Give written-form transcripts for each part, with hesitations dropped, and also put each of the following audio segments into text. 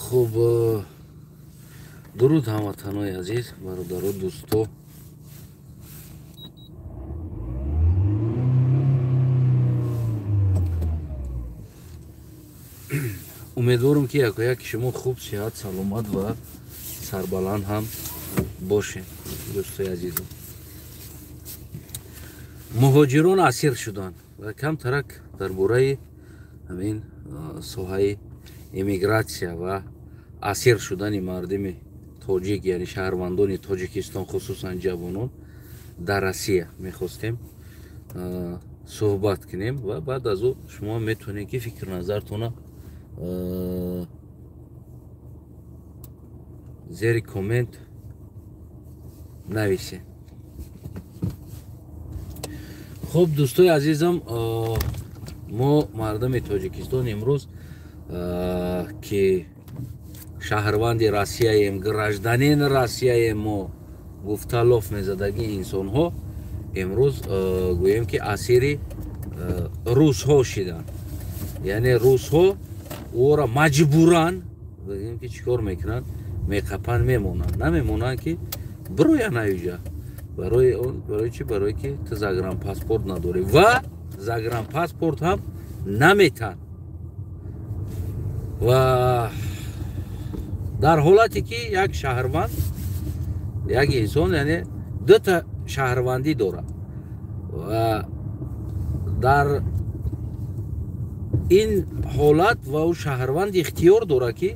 Хуб, дуруд ҳамватанои азиз, бародаро, дӯсто. Умедворам, ки якояки шумо хуб, сиҳат, саломат ва сарбаланд ҳам бошед, дӯстои азизам. Муҳоҷирон асир шуданд ва камтарак дар бораи ҳамин соҳаи эмигратсия ва асир шудани мардими тоҷик, яъне шаҳрвандони Тоҷикистон, хусусан ҷавонон дар Россия мехостем суҳбат кунем ва баъд аз ӯ шумо метавонед, ки фикр назартона зери коммент нависед. Хуб, дӯстои азизам, мо мардуми Тоҷикистон имрӯз, ки шаҳрванди Россияем, гражданин Россияем, мо гуфта лоф мезадагии инсонҳо имрӯз гӯем, ки асири русҳо шиданд. Яъне русҳо ӯро маҷбуран, бигӯем, ки чӣ кор мекунанд? Меқапанд, мемонанд, намемонанд, ки бироянд аюҷа. Барои он, барои чӣ? Барое ки ту загранпаспорт надорӣ ва загранпаспорт ҳам наметан. Ва дар ҳолате ки як шаҳрванд, як инсон, яъне дута шаҳрвандӣ дорад ва дар ин ҳолат ва ӯ шаҳрванд ихтиёр дорад, ки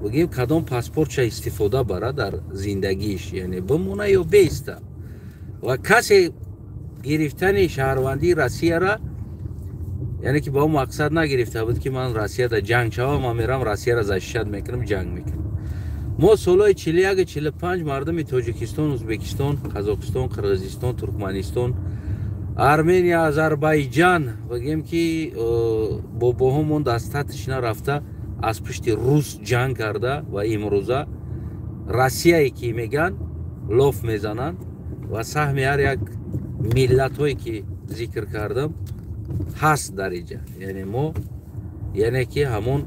бигӯем, кадом паспортша истифода барад дар зиндагиаш, яъне бимона ё беиста. Ва касе гирифтани шаҳрвандии Россияра, яъне ки ба он мақсад нагирифта буд, ки ман Россияда ҷанг шавам, ман мерам Россияра защищать мекунам, ҷанг мекунам. Мо солҳои 41, 45 мардуми Тоҷикистон, Ӯзбекистон, Қазоқистон, Қирғизистон, Туркманистон, Армения, Озарбайҷан, бигем, ки бобоҳомон дастатишна рафта аз пушти рус ҷанг карда ва имрӯза Россияе ки меган лоф мезананд ва саҳми ҳар як миллатҳое ки зикр кардам ҳаст дар иҷа. Яъне мо, яъне ки ҳамон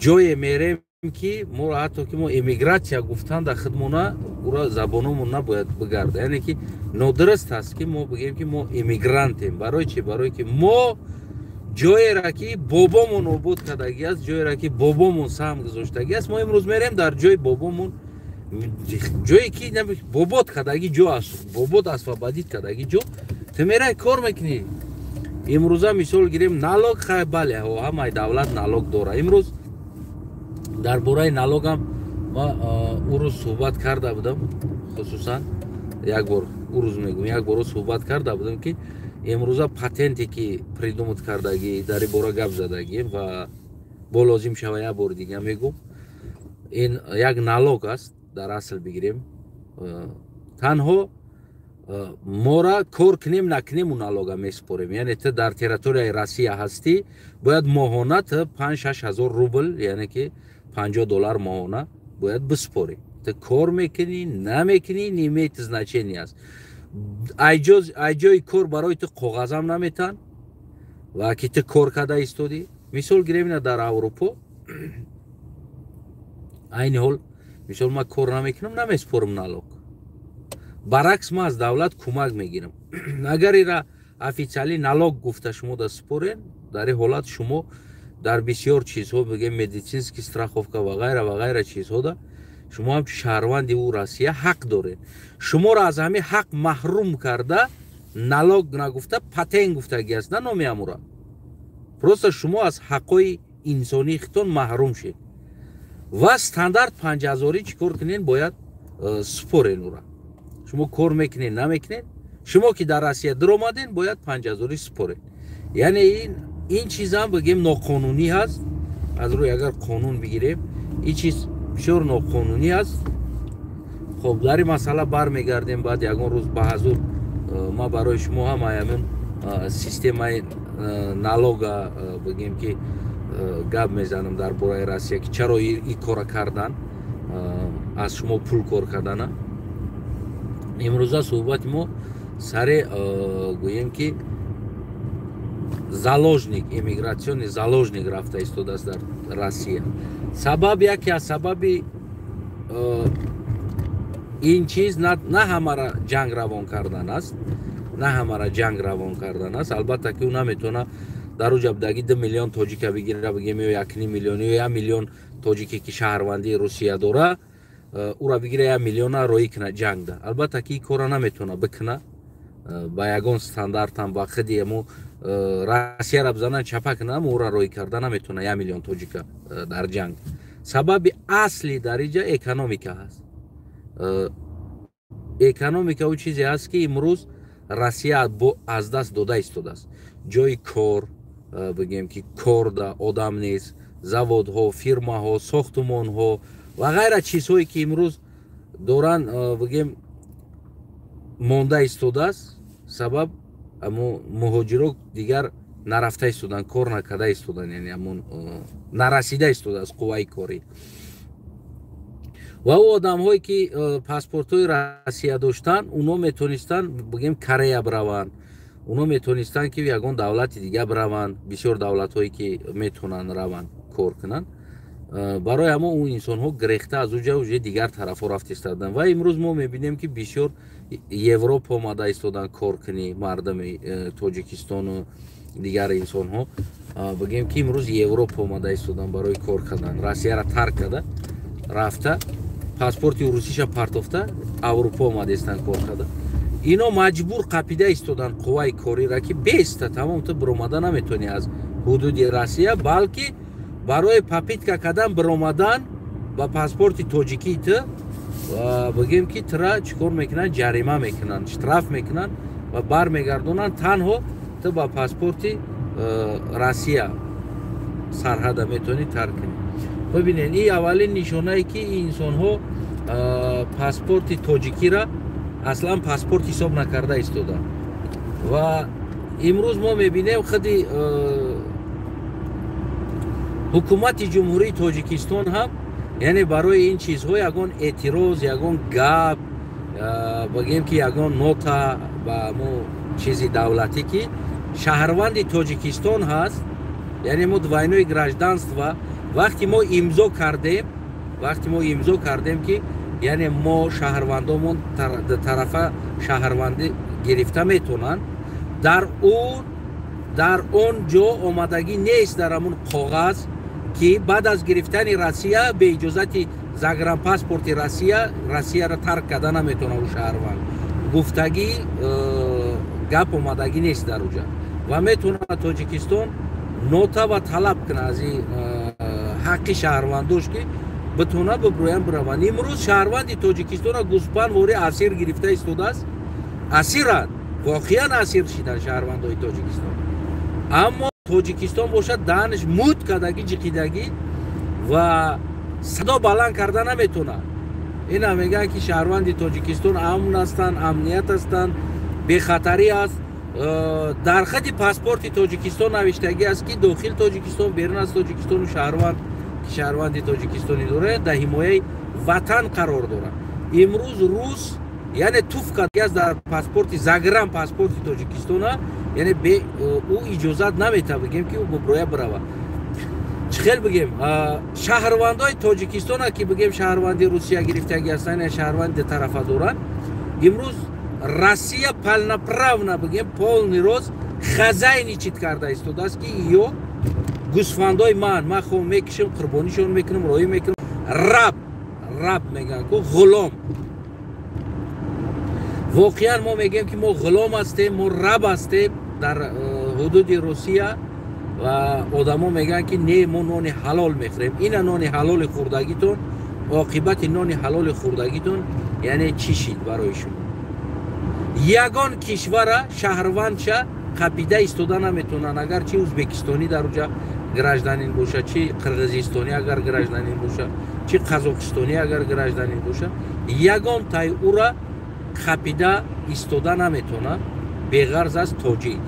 ҷое мерем, ки моро ҳатто ки мо эмигратсия гуфтан дар худмона ура забономон набояд бигарда. Яъне ки нодуруст аст, ки мо бигӯем, ки мо эмигрантем. Барои чӣ? Барое ки мо ҷоеро ки бобомон обод кардагӣ аст, ҷоеро ки бобомон саҳм гузоштагӣ аст, мо имрӯз мерем дар ҷои бобомон, ҷое ки бобот кардагӣ ҷо аст, бобот освободить кардагӣ ҷо, ту мерай кор мекунӣ. Имрӯза мисол гирем, налог, хай, бале, ҳамаи давлат налог дора. Имрӯз дар бораи налогам ма ӯ рӯз суҳбат карда будам, хусусан як бор ӯ рӯз мегӯм, як бор суҳбат карда будам, ки имрӯза патенте ки придумать кардагӣ, дар ин бора гап задагӣ ва бо лозим шава як бори дига мегӯм. Ин як налог аст дар асл бигирем, танҳо мора кор кунем накунем, у налога месупорем. Яъне ту дар территорияи Россия ҳастӣ, бояд моҳона ту 5-6 ҳазор рубл, яъне ки 50 доллар моҳона бояд биспорӣ. Ту кор мекунӣ, намекунӣ, не имеет значение аст. Ай ҷои кор барои ту коғазам наметан ва ки ту кор карда истодӣ. Мисол гирем, ина дар Аврупо айни ҳол, мисол, ман кор намекунам, намеспорам налог, баръакс ман аз давлат кӯмак мегирам. Агар ира официально налог гуфта шумо да спорен, дар ин ҳолат шумо дар бисёр чизҳо, бигем, медицинский страховка ва ғайра ва ғайра чизҳода, шумо ҳамчун шаҳрванди ӯ Россия ҳақ доред. Шуморо аз ҳамин ҳақ маҳрум карда, налог нагуфта, патент гуфтагӣ аст на номи амура. Просто шумо аз ҳаққои инсонии худтон маҳрум шед ва стандарт 5 ҳазорӣ чӣ кор кунед, бояд супорен ура. Шумо кор мекунед, намекунед, шумо ки дар Россия дуромаден, бояд 5 ҳазорӣ супоред. Яъне ин чизам, бигем, ноқонунӣ ҳаст. Аз рӯи агар қонун бигирем, ин чиз бисёр ноқонунӣ аст. Хоб, дар ин масъала бармегардем баъд ягон рӯз ба ҳазур. Ман барои шумо ҳам ҳамин системаи налога, бигем, ки гап мезанам дар бораи Россия, ки чаро ин кора кардан, аз шумо пул кор кардана. Имрӯза суҳбати мо саре, гӯем, ки Заложник, эмиграционный заложник рафта истодааст дар Россия. Сабаб, яке аз сабаби ин чиз на ҳамара ҷанг равон кардан аст, на ҳамара ҷанг равон кардан аст. Албатта, ки ӯ наметавона дар уҷа будаги 2 миллион тоҷика бигира, бигем, ё 1,5 миллион ё 1 миллион тоҷике, ки шаҳрвандии Русия дора, ӯра бигира, 1 миллиона роӣ куна ҷангда. Албатта, ки ин кора наметавона бикуна ба ягон стандартам, ба худи ему Россияра бизанан, чапа кунам, ӯра роӣ карда наметавона 1 миллион тоҷика дар ҷанг. Сабаби асли дар иҷа экономика ҳаст. Экономика ӯ чизе ҳаст, ки имрӯз Россия аз даст дода истодааст. Ҷои кор, бигем, ки корда одам нест, заводҳо, фирмаҳо, сохтумонҳо ва ғайра, чизҳое, ки имрӯз доранд, бигем, монда истодааст. Сабаб, амо муҳоҷиро дигар нарафта истоданд, кор накарда истоданд, яъне ҳамон нарасида истодааст қувваи корӣ. Ва ӯ одамҳое, ки паспортҳои Россия доштанд, онҳо метонистанд, бигем, Корея бираванд, онҳо метонистанд, ки ягон давлати дига бираванд. Бисёр давлатҳое, ки метавонанд раванд, кор кунанд. Барои ҳамо ӯ инсонҳо гирехта аз уҷа уже дигар тарафҳо рафта истоданд. Ва имрӯз мо мебинем, ки бисёр Европа омада истоданд кор кунӣ, мардуми Тоҷикистону дигар инсонҳо, бигем, ки имрӯз Европа омада истоданд барои кор кардан. Россияра тарк карда рафта, паспорти русиша партофта, Аврупо омада истанд кор карда. Ино маҷбур қапида истоданд қувваи корира, ки беста тамом, ту биромада наметавонӣ аз ҳудуди Россия, балки барои попытка кардан биромадан ба паспорти тоҷикии ту, бигем, ки тура чӣ кор мекунанд? Ҷарима мекунанд, штраф мекунанд ва бармегардонанд. Танҳо ту ба паспорти Россия сарҳада метавонӣ тарк кунӣ. Бибинед, ин аввалин нишонае, ки инсонҳо паспорти тоҷикира аслан паспорт ҳисоб накарда истоданд. Ва имрӯз мо мебинем, худи ҳукумати Ҷумҳурии Тоҷикистон ҳам, яъне, барои ин чизҳо ягон эътироз, ягон гап, бигем, ки ягон нота ба мо чизи давлатӣ, ки шаҳрванди Тоҷикистон ҳаст, яъне мо двойное гражданство. Вақте мо имзо кардем, вақте мо имзо кардем, ки яъне мо шаҳрвандомон тарафа шаҳрвандӣ гирифта метавонанд, дар он ҷо омадагӣ нест, дар ҳамун коғаз, ки баъд аз гирифтани Россия бе иҷозати загранпаспорти Россия Россияро тарк карда наметавонад ӯ шаҳрванд гуфтагӣ гап омадагӣ нест дар уҷа. Ва метавонад Тоҷикистон нота ва талаб кунад аз ҳаққи шаҳрвандош, ки битонад биброянд, бираванд. Имрӯз шаҳрванди Тоҷикистонро гӯспандворӣ асир гирифта истодааст. Асиранд, воқеан асир шиданд шаҳрвандои Тоҷикистон. Аммо Тоҷикистон бошад, даҳанаш мут кардагӣ, ҷиқидагӣ ва садо баланд карда наметавонад. Ина мегӯянд, ки шаҳрванди Тоҷикистон амн ҳастанд, амният ҳастанд, бехатарӣ аст. Дар хати паспорти Тоҷикистон навиштагӣ аст, ки дохил Тоҷикистон, берун аз Тоҷикистону шаҳрванд, ки шаҳрванди тоҷикистонӣ дорад, дар ҳимояи ватан қарор дорад. Имрӯз рус, яъне, туф кардагиаст дар паспорти, загранпаспорти Тоҷикистона, яъне ӯ иҷозат наметавад, бигем, ки ӯ буброя бирава. Чӣ хел бигем, шаҳрвандои Тоҷикистона, ки, бигем, шаҳрванди Русия гирифтагӣ ҳастанд, яъне шаҳрванди тарафа доранд, имрӯз Россия полноправно, бигем, полный рост хозяйничать карда истодааст, ки ё гӯсфандои ман хо мекишам, қурбонишон мекунам, роҳӣ мекунам. Раб, раб мегӯянд ку, ғулом. Воқеан мо мегӯем, ки мо ғулом ҳастем, мо раб ҳастем дар ҳудуди Русия. Ва одамо мегӯянд, ки не, мо нони ҳалол мехӯрем. Ина нони ҳалоли хӯрдагитон, оқибати нони ҳалоли хӯрдагитон, яъне, чӣ шид барои шумо? Ягон кишвара шаҳрвандша қапида истода наметавонанд, агар чи узбекистонӣ дар уҷа гражданин боша, чи қирғизистонӣ агар гражданин боша, чи қазоқистонӣ агар гражданин боша, ягон тай ура қапида истода наметавонад, беғарз аз тоҷик.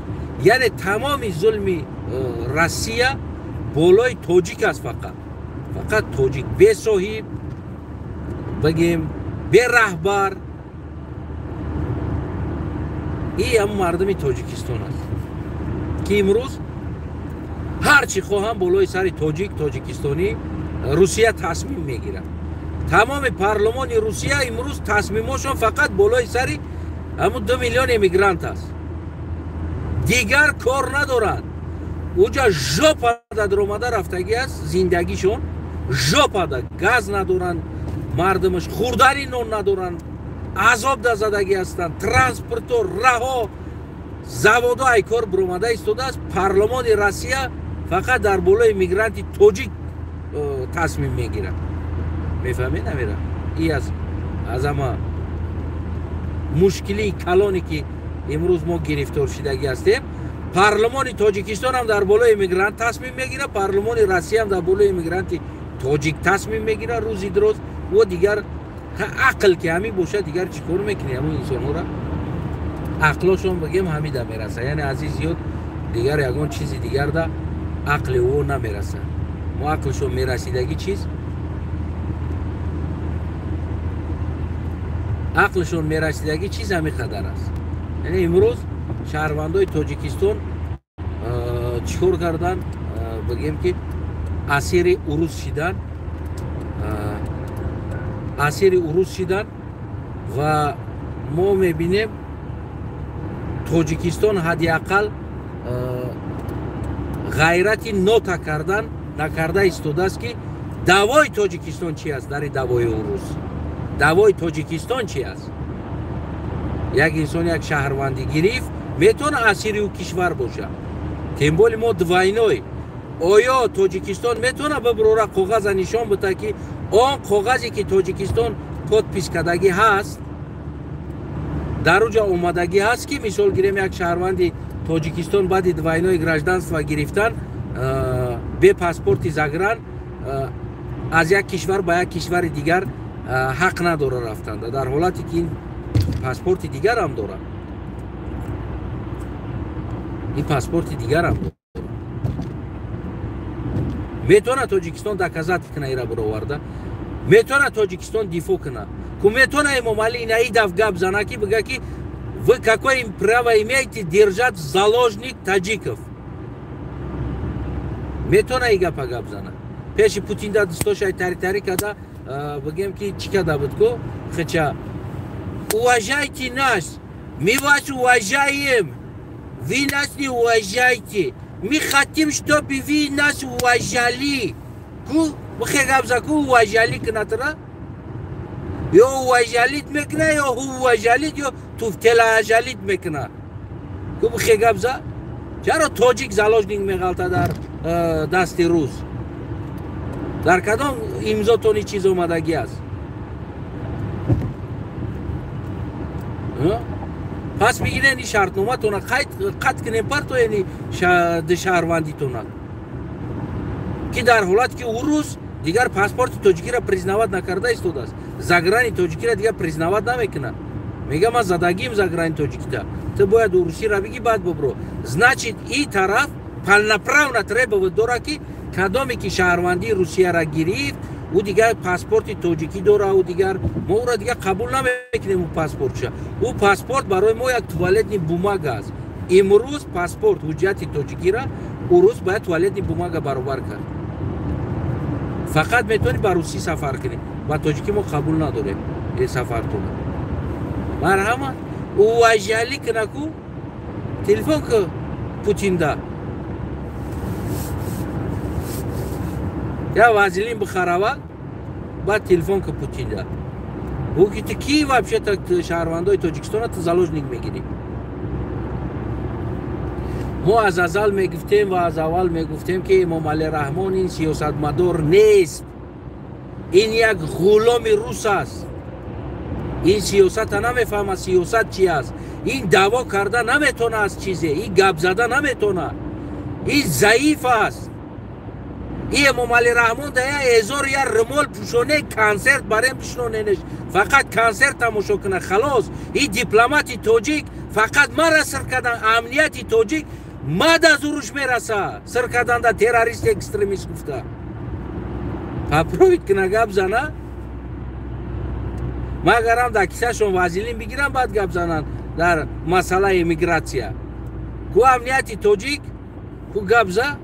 Яъне тамоми зулми Россия болои тоҷик аст, фақат, фақат тоҷик бесоҳиб, бигем, бераҳбар. И ҳам мардуми Тоҷикистон аст, ки имрӯз Ҳар чӣ хоҳам болои сари тоҷик, тоҷикистонӣ Русия тасмим мегирад. Тамоми парлумони Русия имрӯз тасмимошон фақат болои сари ҳамун 2 миллион эмигрант аст. Дигар кор надоранд. Уҷа жопада даромада рафтагӣ аст зиндагишон, жопада газ надоранд, мардумаш хӯрдани нон надоранд, азоб дазадагӣ ҳастанд, транспорто, раҳо, заводо ай кор биромада истодааст. Парлумони Россия фақат дар болои мигранти тоҷик тасмим мегирад. Мефаҳмед намера? И аз ҳама мушкилии калоне ки имрӯз мо гирифтор шидагӣ ҳастем. Парлумони Тоҷикистон ҳам дар болои иммигрант тасмим мегирад, парлумони Россия ҳам дар болои иммигранти тоҷик тасмим мегирад рӯзи дроз. Во дигар ақл ки ҳамин бошад, дигар чӣ кор мекунӣ? Ҳамун инсонҳоро ақлошон бигем ҳамида мераса, яъне аз ин зиёд дигар ягон чизи дигарда ақли ӯ намераса. Мо ақлшон мерасидагӣ чиз, ақлшон мерасидагӣ чиз ҳамин қадар аст. Яъне имрӯз шаҳрвандои Тоҷикистон чӣ кор кардан? Бигем ки асири урус шидан, асири урус шидан. Ва мо мебинем Тоҷикистон ҳадди ақал ғайрати нота кардан накарда истодааст ки давои Тоҷикистон чи аст дари давои урус, давои Тоҷикистон чи аст. Як инсон як шаҳрвандӣ гирифт, метавона асири ӯ кишвар бошад. Тем более мо двойной. Оё Тоҷикистон метавона биброра коғаза нишон бита ки он коғазе ки Тоҷикистон подпись кардагӣ ҳаст, дар уҷа омадагӣ ҳаст ки мисол гирем як шаҳрванди Тоҷикистон баъди двойной гражданство гирифтан бе паспорти загран аз як кишвар ба як кишвари дигар ҳақ надора рафтан, дар ҳолате ки ин паспорти дигарам дорад, ин паспорти дигарам дорад. Метавона Тоҷикистон доказат кина ира бароварда, метавона Тоҷикистон дифоъ кина. Ку метавона Эмомалӣ инаи даф гап зана ки бига ки вы какое право имеете держать заложник таджиков? Метавона и гапа гап зана. Пеши Путин да дастошай тари-тари када, бигем ки чӣ када буд ку? Хича уважайте нас, мы вас уважаем, вы нас не уважаете. Мы хотим, чтобы вы нас уважали. Ку, бихе гап за ку уважали кунатра? Ё уважалит мекуна, ё уважалит, ё туфтелажалит мекуна. Ку бихе гап за? Чаро тоҷик заложник меғалта дар дасти рус? Дар кадом имзотони чиз омадагӣ аст? Пас бигирен ин шартноматона қатъ кунем партоени шаҳрвандитона, ки дар ҳолате ки урус дигар паспорти тоҷикиро признават накарда истодааст, заграни тоҷикиро дигар признават намекунад. Мега ман задагим заграни тоҷикита, ту бояд урусиро бигӣ баъд бубро. Значит, и тараф полноправно требовать дора ки кадоме ки шаҳрвандии Русияро гирифт, ӯ дигар паспорти тоҷикӣ дора, ӯ дигар мо ӯро дигар қабул намекунем. Ӯ паспортша, ӯ паспорт барои мо як туалетный бумага аст. Имрӯз паспорт ҳуҷҷати тоҷикиро урус бояд туалетный бумага баробар кард. Фақат метавонӣ ба русӣ сафар кунӣ, ба тоҷикӣ мо қабул надорем сафартона. Марҳамат, уважали кунаку, телефон ку Путинда, я вазелин бихарава, баъд телефон ку Путинда. Ӯ ки ту ки вообще-то шаҳрвандои Тоҷикистона ту заложник мегирӣ? Мо аз азал мегуфтем ва аз аввал мегуфтем ки Эмомалӣ Раҳмон ин сиёсатмадор нест, ин як ғуломи рус аст, ин сиёсата намефаҳмад сиёсат чи аст, ин даъво карда наметона аз чизе, ин гап зада наметона, ин заиф аст. И Эмомалӣ Раҳмон да я эзор я румол пӯшоне консерт барем бишноненеш, фақат консерт тамошо куна халос. И дипломати тоҷик фақат мара сир кардан, амнияти тоҷик мада зуруш мераса сир карданда террорист экстремист гуфта. Попробуйт куна гап зана, магарам дар кисашон вазилин бигирам баъд гап зананд дар масъалаи эмигратсия. Ку амнияти тоҷик ку гап за.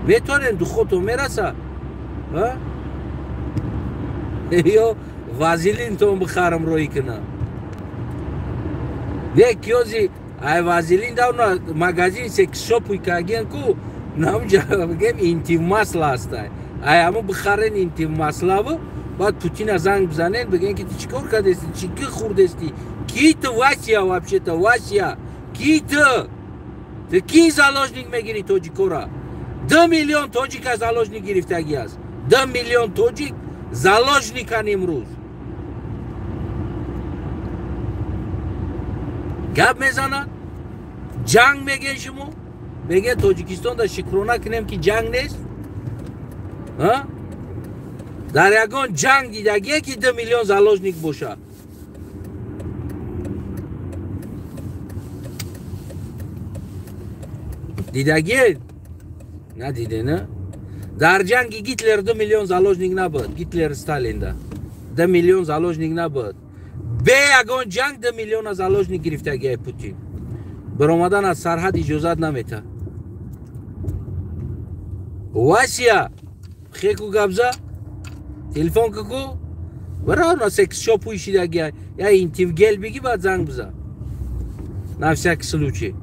Метонем духото мераса? Ё вазелинтон бихарам роӣ кунам. Не киёзи ай вазелин давна магазин секс-шопуй каген ку намҷа бигем интим масла ҳастай. Ай ҳамо бихарен интим маславу баъд Путина занг бизанен бигем ки ту чӣ кор кардести, чӣ ки хӯрдести? Ки ту Вася вообще-то, Вася? Ки ту? Ту ки заложник мегири тоҷикора? 2 миллион тоҷика заложник гирифтагӣ аст. 2 миллион тоҷик заложникан имрӯз. Гап мезанад, ҷанг мегӯен шумо, мегӯен Тоҷикистон дар шукрона кунем ки ҷанг нест. Дар ягон ҷанг дидагие ки 2 миллион заложник бошад. Дидагие? Надиде, на? Дар ҷанги Гитлер 2 миллион заложник набуд. Гитлер Сталинда 2 миллион заложник набуд. Бе ягон ҷанг 2 миллиона заложник гирифтагиай Путин. Баромадан аз сарҳад иҷозат намета. Васия, хеку габза, телефон ку, барона секс-шопу ишидагиай. Я интим гел биги, баъд занг биза. На всякий случай.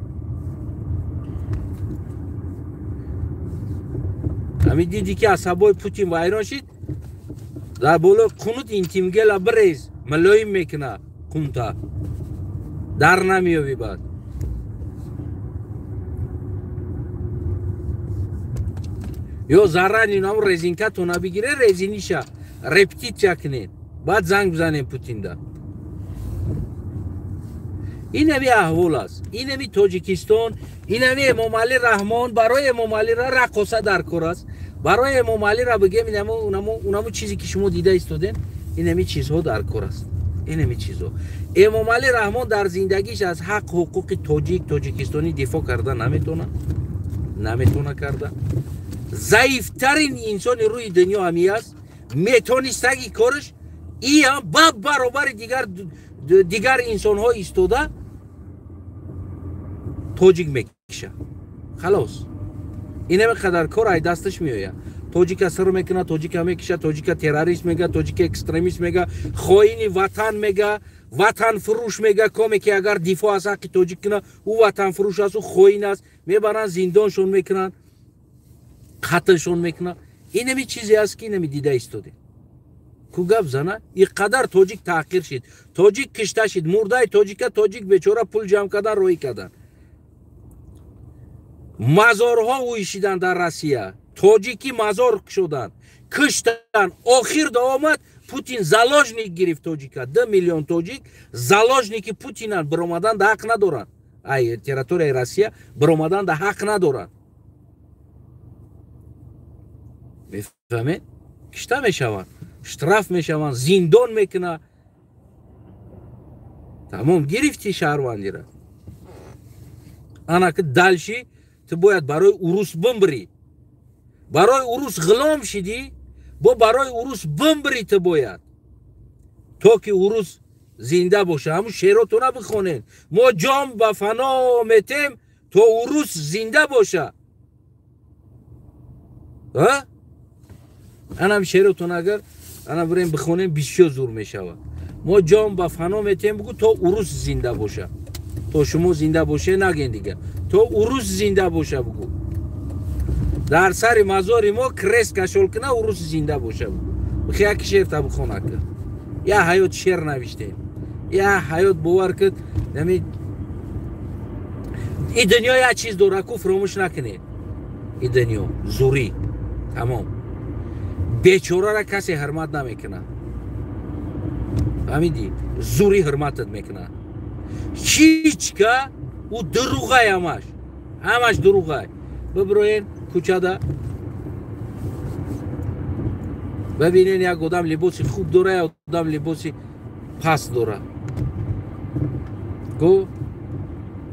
Ами диди ки асабои Путин вайрон шид, дар болои қунут интимгела бирез, мулоим мекуна қунта. Дар намеёби баъд. Ё зарани нам резинкатона бигире, резиниша репетитсия кунед, баъд занг бизанем Путинда. Инами аҳвол аст. Инами Тоҷикистон, инами Эмомалӣ Раҳмон. Барои Эмомалиро раққоса дар кор аст. Барои Эмомалиро бигем, унамо чизе ки шумо дида истодем, инами чизҳо дар кор аст. Инами чизҳо. Эмомалӣ Раҳмон дар зиндагиш аз ҳақ ҳуқуқи тоҷик, тоҷикистонӣ дифоъ карда наметона. Наметона карда. Заифтарин инсони рӯи дунё ҳами аст. Метонистаги кораш иам ба баробари дигар инсонҳо истода тоҷик мекиша. Халос. Инаме қадар кор ай дасташ меояд. Тоҷика сир мекуна, тоҷика мекиша, тоҷика террорист мега, тоҷика экстремист мега, хоини ватан мега, ватанфурӯш мега. Коме ки агар дифоъ аз ҳаққи тоҷик куна, ӯ ватанфурӯш аст, ӯ хоин аст. Мебаранд зиндоншон мекунанд, қатлшон мекунанд. Инами чизе аст ки инами дида истодем. Ку гап зана, и қадар тоҷик таҳқир шид, тоҷик кишта шид, мурдаи тоҷика тоҷик бечора пул ҷамъ кардан роҳӣ карданд. Мазорҳо уишиданд дар Россия, тоҷикӣ мазор шуданд, киштанд. Охир даомад Путин заложник гирифт тоҷика. 2 миллион тоҷик заложники Путинанд, баромадан да ҳақ надоранд. Ай территорияи Россия баромадан да ҳақ надоранд. Мефаҳмед? Кишта мешаванд, штраф мешаванд, зиндон мекунад. Тамом, гирифти шаҳрвандира. Ана ки дальше ту бояд барои урус бимбирӣ. Барои урус ғулом шидӣ, бо барои урус бимбирӣ ту бояд. То ки урус зинда боша. Ҳамун шеъротона бихонед. Мо ҷон ба фано метем то урус зинда боша. Анам шеъротон агар ана бирем бихонем бисёр зур мешавад. Мо ҷон ба фано метем бугу то урус зинда боша. То шумо зинда боше наген дига. То урус зинда боша бугу. Дар сари мазори мо крест кашол куна урус зинда боша бугу. Бихе як шеър та бихона ки. Я ҳаёт шеър навиштем. Я ҳаёт бовар куд. Нами и дунё як чиз дора ку фаромӯш накунед. И дунё зурӣ. Тамом. Бечорара касе ҳурмат намекунад. Фаҳмидӣ? Зурӣ ҳурматат мекунад. Ҳичка ӯ дурӯғай ҳамаш. Ҳамаш дурӯғай. Бибироен кӯчада бибинен як одам либоси хуб дора, як одам либоси паст дора. Ку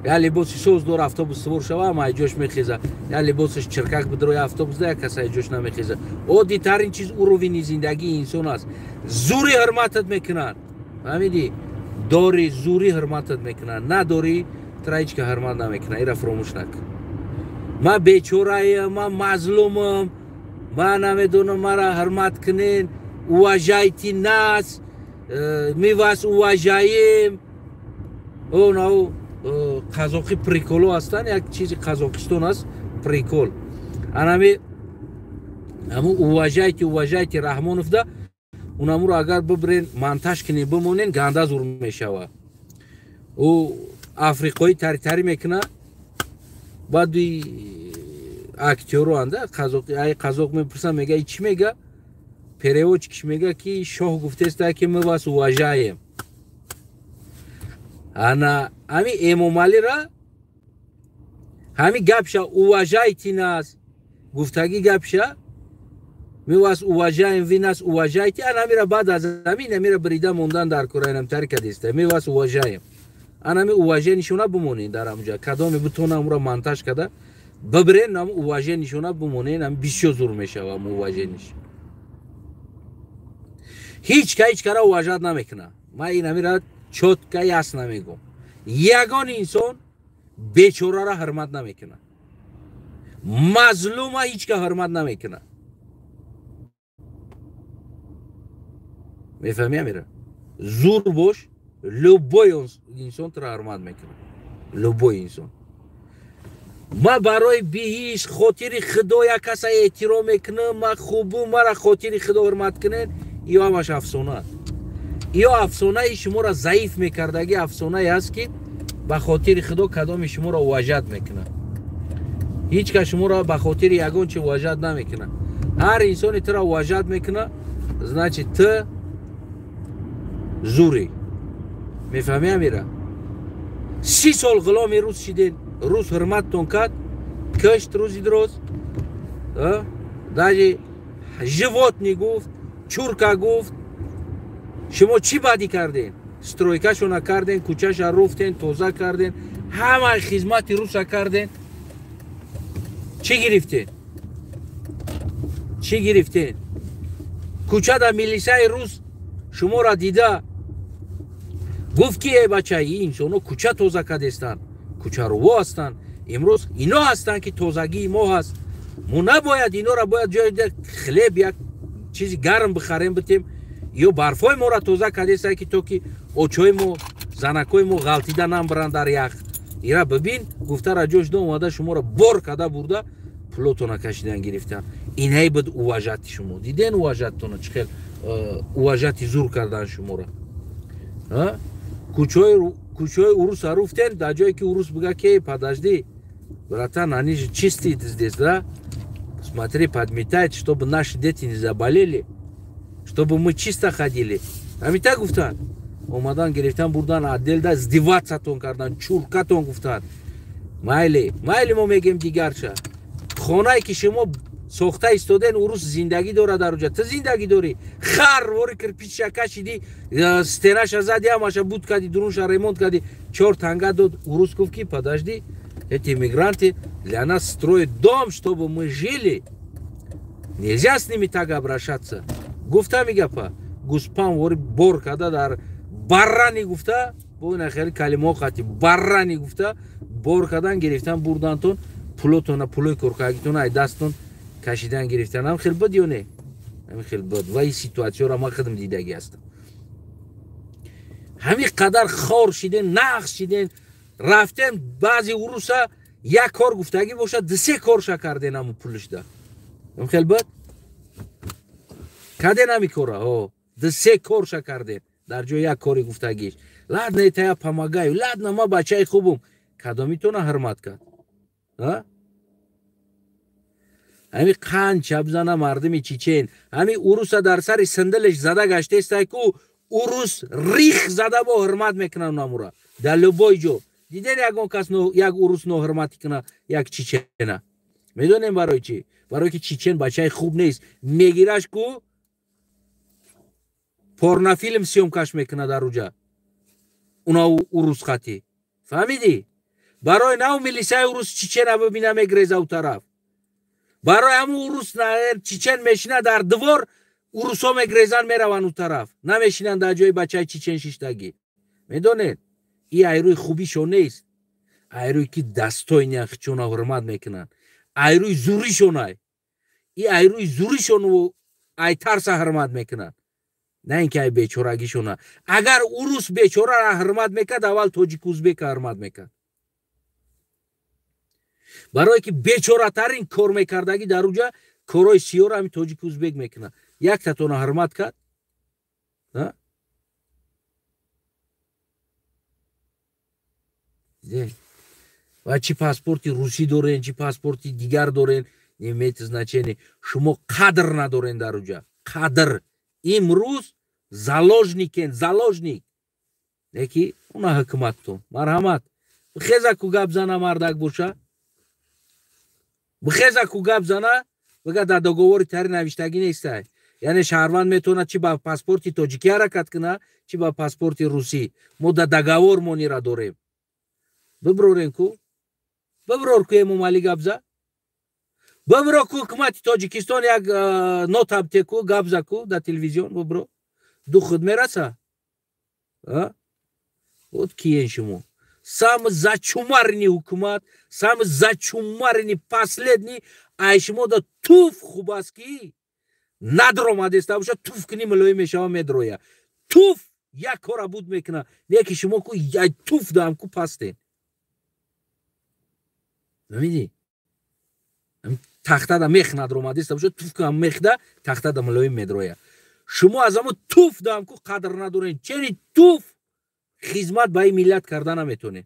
я либоси соз дора, автобус сувор шава, ама ай ҷош мехеза. Я либосаш чиркак бидро, я автобус да, як кас ай ҷош намехеза. Оддитарин чиз уровени зиндагии инсон аст. Зурӣ ҳурматат мекунанд. Фаҳмидӣ? Дори зурӣ ҳурматат мекунанд, надорӣ тра ҳеч ка ҳурмат намекунад. Ира фаромӯш накун. Ман бечораем, ман мазлумам, ман намедонам, мара ҳурмат кунен, уважайте нас, мы вас уважаем. Онау қазоқи приколо ҳастанд, як чизи Қазоқистон аст, прикол. Анами ҳамун уважайте, уважайте Раҳмоновда унамуро агар бибирен, монтаж кунен, бимонен, ганда зур мешава. Ӯ африқоӣ таритарӣ мекуна, баъд актёру анда қазоқ, ай қазоқ мепурсам, мега и чӣ мега? Переводчикш мега, ки шоҳ гуфтеста, ки мы вас уважаем. Ана ҳами Эмомалира ҳами гапша уважайте нас гуфтагӣ, гапша мы вас уважаем, вы нас уважаете, ана ҳамира баъд аз ҳамин амира бирида мондан дар кораинам тари кадеста, мы вас уважаем. Анами уважение шона бимонен дар ҳамҷа, кадоме бутона амура монтаж када бибирен, ам уважение шона бимонен, ам бисёр зур мешава. Ам уважение ш ҳеҷ ка ҳеҷ кара уважать намекуна. Ман ин амира чётко, ясно мегӯм: ягон инсон бечорара ҳурмат намекуна, мазлума ҳеҷ ка ҳурмат намекуна. Мефаҳми амира? Зур бош, любой инсон туро ҳурмат мекунад, любой инсон. Ма барои биҳишт, хотири Худо як каса эҳтиром мекунам, ма хубу, мара хотири Худо ҳурмат кунед, ё ҳамаш афсона, ё афсонаи шуморо заиф мекардаги афсонае аст, ки ба хотири Худо кадоми шуморо уважать мекунад. Ҳеҷ кас шуморо ба хотири ягон чи уважать намекунад. Ҳар инсоне туро уважать мекунад, значит, ту зурӣ. Мефаҳмӣ амира? 30 сол ғуломи рус шиден, рус ҳурматтон кард, кишт рӯзи дроз, даже животный гуфт, чурка гуфт. Шумо чӣ бадӣ карден? Стройкашона карден, кӯчаша руфтен, тоза карден, ҳама хизмати руса карден. Чӣ гирифтен? Чӣ гирифтен? Кӯчада милисаи рус шуморо дида гуфт, ки эй бача, ин инсоно кӯча тоза кардестанд, кӯчаруво ҳастанд, имрӯз ино ҳастанд, ки тозагии мо ҳаст, мо набояд инора, бояд ҷои хлеб, як чизи гарм бихарем, битем, ё барфҳои моро тоза кардеста, ки то ки очои мо, занакҳои мо ғалтида намбаранд дар ях, ира бибин гуфтара ҷош до омада шуморо бор карда бурда, пулотона кашидан гирифтан. Инай буд уважать и шумо. Диден уважать тона чӣ хел уважать и зур кардан шуморо? Кӯчаҳои уруса руфтен, дар ҷое ки урус бига, ки подожди, братан, они же чистые здесь, да, смотри, подметает, чтобы наши дети не заболели, чтобы мы чисто ходили. Ҳамита гуфтанд, омадан гирифтан бурдан отделда, издеваться тон кардан, чуркатон гуфтанд. Майли, майли, мо мегем дигарша. Хонае ки шумо сохта истоден, урус зиндагӣ дорад дар уҷа, ту зиндагӣ дорӣ? Хар вори кирпичша кашиди, стенаша зади, ҳамаша буд кади, дурунша ремонт кади, чор танга дод. Урус гуфт, ки подожди, эти мигранты для нас строят дом, чтобы мы жили, нельзя с ними так обращаться, гуфта. Мигапа гуспан вори бор када дар баррани гуфта, бо ина хеле калимаҳо қати баррани гуфта бор кардан гирифтан бурдантон, пулотона, пулои коркагитона ай дастон кашидан гирифтан. Ҳам хел буд ё не? Ҳамин хел буд. Ва ин ситуатсияро ман худам дидагӣ ҳастам. Ҳамин қадар хор шиден, нағз шиден, рафтем, баъзе уруса як кор гуфтагӣ бошад, дусе корша карден ҳамун пулишда. Ҳам хел буд? Карден ҳамин кора, дусе корша кардем дар ҷои як кори гуфтагиш. Ладно, это я помогаю, ладно, ма бачаи хубум. Кадомитона ҳурмат кард? Ҳами қанча бизана мардуми чечен, ҳами уруса дар сари сандалеш зада гаштестай ку, урус рих зада бо ҳурмат мекунад намура дар любой ҷо. Диден ягон кас, як урус ноҳурматӣ куна як чечена? Медонем барои чӣ? Барое ки чечен бачаи хуб нест. Мегираш ку, порнофилм съёмка ш мекунад дар уҷа уна урус хатӣ. Фаҳмидӣ? Барои нав милисаи урус чечена бибина, мегреза у тараф. Барои ҳамун урус чечен мешина дар двор, урусҳо мегрезан, мераванд у тараф, намешинанд дар ҷои бачаи чечен шиштагӣ. Медонед, и айрӯи хубишон нест, айрӯи ки достойный хичона ҳурмат мекунанд. Айрӯи зуришонай, и айрӯи зуришону ай тарса ҳурмат мекунанд, на ин ки ай бечорагишона. Агар урус бечорара ҳурмат мекард, аввал тоҷик узбека ҳурмат мекард. Барое ки бечоратарин кор мекардагӣ дар уҷа корҳои сиёро ҳамин тоҷик узбек мекунад. Яктатона ҳурмат кард. Ва чӣ паспорти русӣ дорен, чӣ паспорти дигар дорен, не имеет значения. Шумо қадр надорен дар уҷа. Қадр. Имрӯз заложникен, заложник. Неки уна ҳукуматтон. Марҳамат. Бихеза ку гап зана мардак боша. Бихеза ку гап зана, бага дар договори тари навиштагӣ нестай. Яъне шаҳрванд метавонад чӣ ба паспорти тоҷикӣ ҳаракат кунад, чӣ ба паспорти русӣ. Мо дар договор монира дорем. Биброрем ку? Биброр ку Эмомалӣ гап за? Бибро ку ҳукумати Тоҷикистон як нотабте ку гап за ку дар телевизион бибро. Ду худ мераса? Вот киен шумо. Самый зачумарный ҳукумат, самый зачумарный последний, ай шумо да туф хуб аст ки надромадеста боша, туф кунӣ мулоим мешава, медроя. Туф як кора буд мекуна. Не ки шумо ку ай туф даам ку пастен. Намидӣ? Тахтада мех надромадеста боша, туф кунам мехда, тахтада мулоим медроя. Шумо аз ҳамо туф даам ку қадр надорен. Чени туф хизмат ба ин миллат карда наметонед.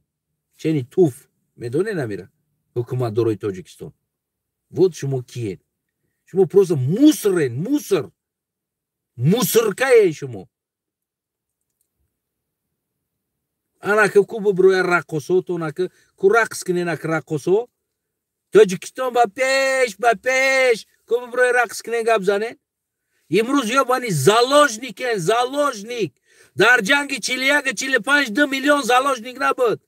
Чени туф медонед намира ҳукуматдорои Тоҷикистон. Вот шумо киед. Шумо просто мусорен, мусор. Мусоркаен шумо. Ана ки ку биброя раққосотон, аки ку рақс кунен ак раққосо. Тоҷикистон ба пеш, ба пеш, ку биброя рақс кунен гап занен. Имрӯз ёбани заложникен, заложник. Дар ҷанги 41 45 2 миллион заложник набуд.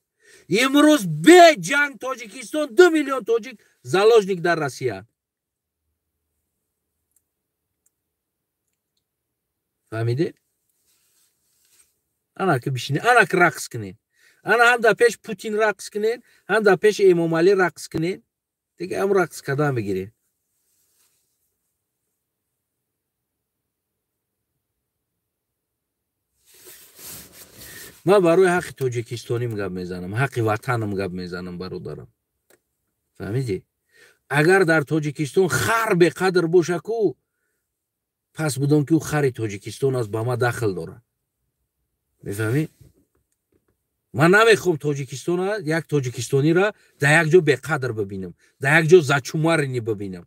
Имрӯз бе ҷанг Тоҷикистон 2 миллион тоҷик заложник дар Россия. Фаҳмидед? Ана ки бишинед, ана ки рақс кунед. Ана ҳам дар пеш Путин рақс кунед, ҳам дар пеши Эмомалӣ рақс кунед. Дига ҳам рақс кардан бигиред. Ман барои ҳаққи тоҷикистоним гап мезанам, ҳаққи ватанам гап мезанам, бародарам. Фаҳмидӣ? Агар дар Тоҷикистон хар беқадр боша ку, пас будам ки ӯ хари Тоҷикистон аст, ба ман дахл дорад. Мефаҳмӣ? Ман намехоҳам Тоҷикистона, як тоҷикистонира дар як ҷо беқадр бибинам, дар як ҷо зачумарини бибинам.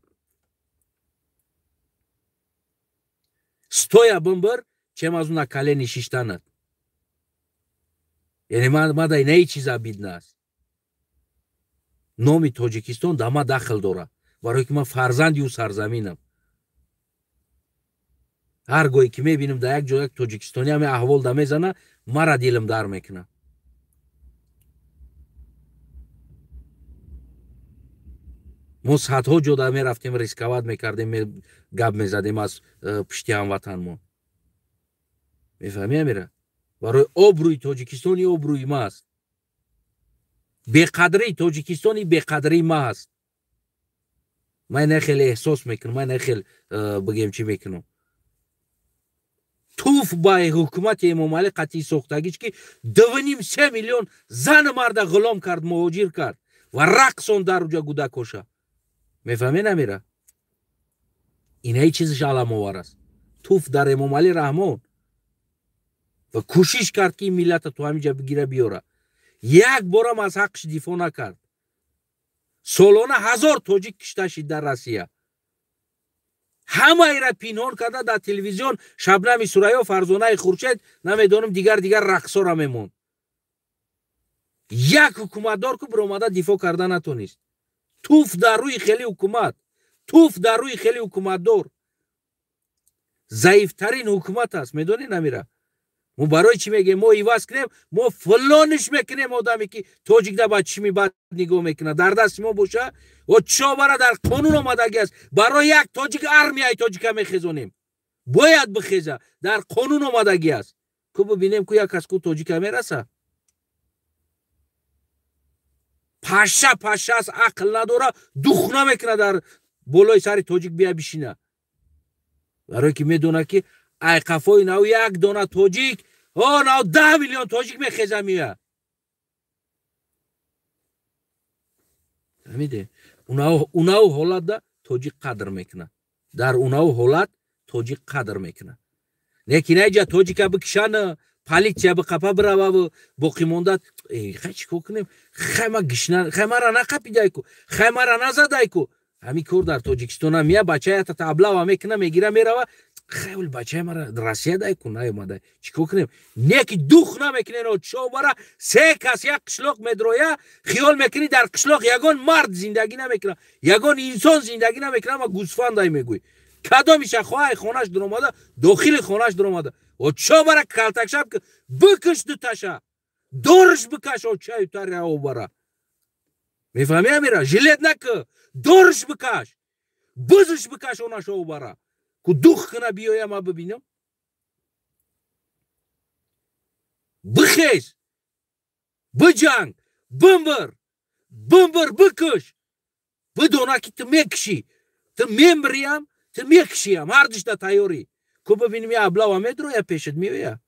Стоя бимбир, чем аз ӯ на колени шиштанат. Яъне ман дар инаи чиз обидна аст. Номи Тоҷикистон дар ман дахл дорад, барое ки ман фарзанди ӯ сарзаминам. Ҳар гоҳе ки мебинам дар як ҷо як тоҷикистонӣ ҳаме аҳвол да мезана, мара дилам дар мекунад. Мо садҳо ҷо да мерафтем, рисковат мекардем, гап мезадем аз пушти ҳамватанмон. Мефаҳмӣ амира? Барои обрӯи Тоҷикистони обрӯи ма аст. Беқадрии Тоҷикистони беқадрии ма аст. Ман ина хеле эҳсос мекунам, ман ина хел бигем чӣ мекунам. Туф ба ҳукумати Эмомалӣ қатъи сохтагиш ки 2,5-3 миллион зану марда ғулом кард, муҳоҷир кард ва рақсон дар уҷа гудакоша. Мефаҳмед амира? Инаи чизаш аламовар аст. Туф дар Эмомалӣ Раҳмон ва кӯшиш кард ки ин миллата то ҳамин ҷа бигира биёра. Як борам аз ҳаққиш дифоъ накард. Солона 1000 тоҷик кишта шид дар Россия. Ҳамаира пинҳон карда дар телевизион Шабнами Сурайё, Фарзонаи Хуршед, намедонам дигар дигар рақсора мемонд. Як ҳукуматдор ку биромада дифоъ карда натонист. Туф дар рӯи хели ҳукумат, туф дар рӯи хели ҳукуматдор. Заифтарин ҳукумат аст, медонед амира? Мо барои чӣ мегӯем? Мо иваз кунем, мо фалониш мекунем одаме ки тоҷикда ба чишми бад нигоҳ мекунад. Дар дасти мо боша, о чобара дар қонун омадагӣ аст. Барои як тоҷик армияи тоҷика мехезонем. Бояд бихеза, дар қонун омадагӣ аст. Ку бибинем ку як кас ку тоҷика мераса. Паша паша аст, ақл надора, дух намекуна дар болои сари тоҷик бия бишина. Барое ки медонад, ки ай қафои нав як дона тоҷик, о нав 10 миллион тоҷик мехеза мея. Фаҳмиде? Унав ҳолатда тоҷик қадр мекунад. Дар унав ҳолат тоҷик қадр мекунад. Лекин айҷа тоҷика бикшана, полиция биқапа бирававу боқӣ монда, хай чӣ кор кунем? Хай ма гишна, хай мара нақапидайку, хай мара назадайку. Ҳамин кор дар Тоҷикистон ам я бачая та таблава мекуна, мегира, мерава. Хай вол бачаи мара Россия дайку наёмада. Чӣ кор кунем? Неки дух намекунен, чо бара се кас як қишлоқ медроя, хиёл мекунӣ дар қишлоқ ягон мард зиндагӣ намекуна, ягон инсон зиндагӣ намекуна, ама гӯсфандай мегӯй. Кадомиша хоҳай хонаш дуромада, дохили хонаш дуромада. Очо бара калтакшаб бикиш дуташа, дорш бикаш очаю тари бара. Мефаҳми амира? Жилет наку, дорш бикаш, бузш бикаш онашо бара. Ку дух кина биёя ма бибинам. Бихез, биҷанг, бимбир, бимбир бикиш. Бидона ки ту мекишӣ, ту мемриям, ту мекишиям, ҳар дишта тайёрӣ. Ку бибинем я аблава медроя пешат меоя.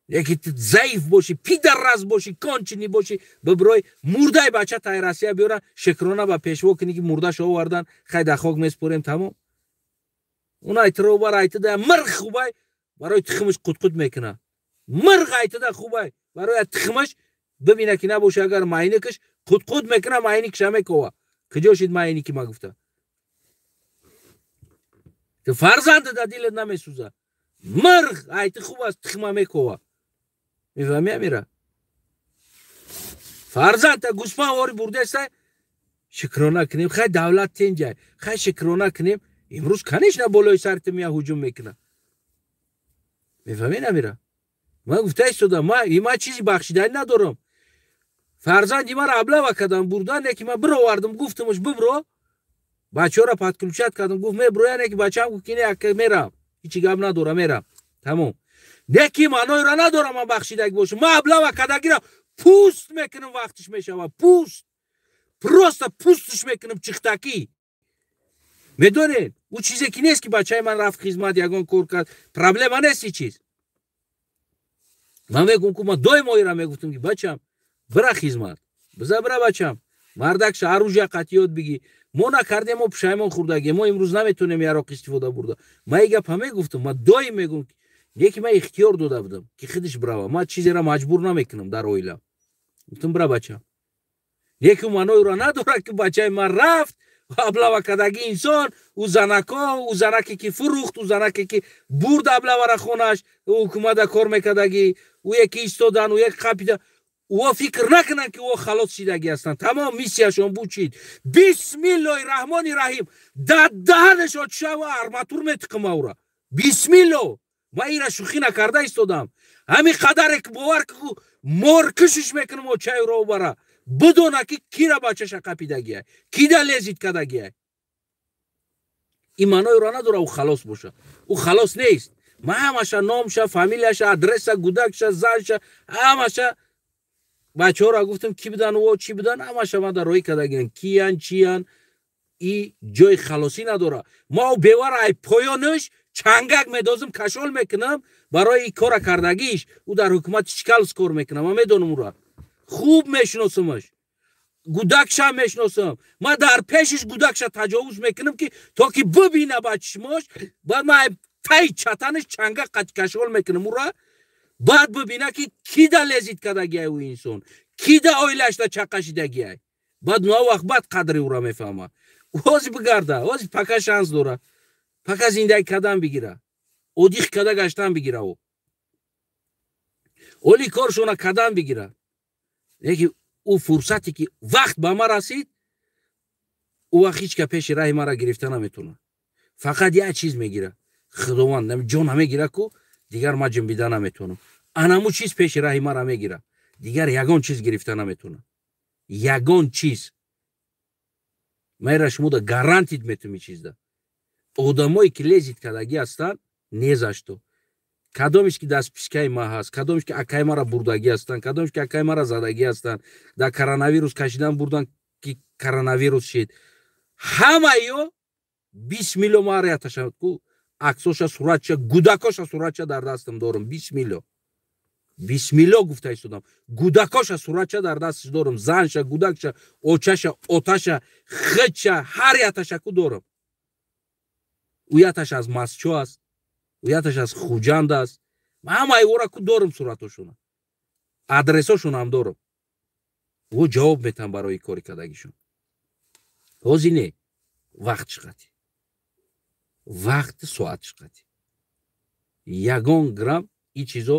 Яки ту заиф бошӣ, пидарраз бошӣ, кончини бошӣ, биброй мурдаи бача тай Россия биёра, шекрона ба пешво кунӣ ки мурдаш овардан, хай дар хок меспорем, тамом. Он айтро бар айтида мирғ хубай, барои тухмаш қутқут мекуна. Мирғ айтида хубай, барои тухмаш бибина ки набоша агар майникаш қутқут мекуна, майникша мекова. Куҷо шид майники ма гуфта? Ту фарзанда да дилат намесӯза. Мирғ айти хуб аст, тухма мекова. Мефаҳми амира? Фарзанда гӯсфанд вори бурдаста, шукрона кунем, хай давлат тенҷай, хай шукрона кунем. Имрӯз конечно болои сари ту мея ҳуҷум мекуна. Мефаҳми амира? Ман гуфта истодам, ма чизи бахшиданӣ надорам. Фарзанди маро аблава кардам, бурдан, яки ман бировардам, гуфтамаш бибро. Бачаҳоро подключат кардам, гуфт меброян, яки бачаам гуфт ки не, ака мерам. Ҳичи гап надорам, мерам. Тамом. Неки маъноиро надорам ман бахшидаги бошам. Ман аблава кардагиро пӯст мекунам, вақтиш мешавад. Пӯст. Просто пӯстш мекунам чихтакӣ. Медонед, ӯ чизе ки нест ки бачаи ман рафт хизмат, ягон кор кард. Проблема нест ин чиз. Ман мегӯм ку ман доимо ира мегуфтам ки бачам бира хизмат. Биза бира бачам. Мардакша оружия қатъиёт бигӣ. Мо накардем, мо пушаймон хӯрдагем. Мо имрӯз наметонем яроқ истифода бурда. Ман ин гапа мегуфтам, ман доим мегӯм, неки ман ихтиёр дода будам ки худиш бирава. Ман чизеро маҷбур намекунам дар оила. Гуфтам бира бачам. Неки маъноиро надорад ки бачаи ман рафт, аблава кардаги инсон, ӯ занако, ӯ занаке ки фурӯхт, ӯ занаке ки бурд аблавара хонаш, ӯ ҳукумата кор мекардаги, ӯ яке истодан, ӯ як қапида. Ӯ фикр накунанд ки ӯ халос шидагӣ ҳастанд. Тамом миссияшон буд чид. Бисмиллоҳи раҳмони раҳим. Дар даҳанаш отшава арматур метиқима ӯра. Бисмилло. Ман ира шӯхӣ накарда истодам. Ҳамин қадаре ки бовар ку моркишиш мекунам очаюро бара. Бидона ки кира бачаша қапидагия, кида лезит кардагия. Ин маъноиро надора ӯ халос боша. Ӯ халос нест. Ман ҳамаша номша, фамилияша, адреса, гудакша, занша, ҳамаша бачаҳоро гуфтам ки будан ӯ чӣ будан, ҳамаша ман дар роҳӣ кардагиам. Киян, чиян, и ҷои халосӣ надора. Ма ӯ бевара ай поёнаш чангак медозам, кашол мекунам барои ин кора кардагиш. Ӯ дар ҳукумати Чкаловск кор мекунам, ман медонам ӯро. Хуб мешиносамаш. Гудакша мешиносам. Ман дар пешиш гудакша таҷовуз мекунам ки то ки бибина ба чишмош, баъд ман таи чатанаш чангак кашол мекунам ӯро. Баъд бибина ки кида лезит кардагиай ӯ инсон, кида оилашда чақашидагиай. Баъд на вақт баъд қадри ӯро мефаҳма. Ҳозир бигарда, ҳозир пака шанс дора. Пака зиндагӣ кардан бигира. Одих карда гаштан бигира ӯ. Оли коршона кардан бигира. Лекин ӯ фурсате ки вақт ба ман расид, ӯ вақт ҳеҷ ка пеши раҳи маро гирифта наметавонад. Фақат як чиз мегира. Худованд ҷон намегира ку, дигар ман ҷунбида наметавонам. Анаму чиз пеши раҳи маро мегира. Дигар ягон чиз гирифта наметавонам. Ягон чиз. Ман ира шумода гарантид метавонам ин чизда. Одамое ки лезит кардагӣ ҳастанд, не за что. Кадомиш ки дастпишкаи ма ҳаст, кадомиш ки акаи мара бурдагӣ ҳастанд, кадомиш ки акаи мара задагӣ ҳастанд, дар коронавирус кашидан бурдан ки коронавирус шид. Ҳамаё бисмилло марияташа ку аксоша, суратша, гудакоша, суратша дар дастам дорам. Бисмилло, бисмилло гуфта истодам. Гудакоша, суратша дар дасташ дорам, занша, гудакша, очаша, оташа, хича, ҳар яташа ку дорам. Уяташ аз Масчо аст, уяташ аз Хуҷанд аст. Ҳамаи ора ку дорам, суратошона, адресошонам дорам. Ӯ ҷавоб метам барои кори кардагишон. Ҳозир не, вақт чиқати, вақти соат чиқати. Ягон грамм ин чизо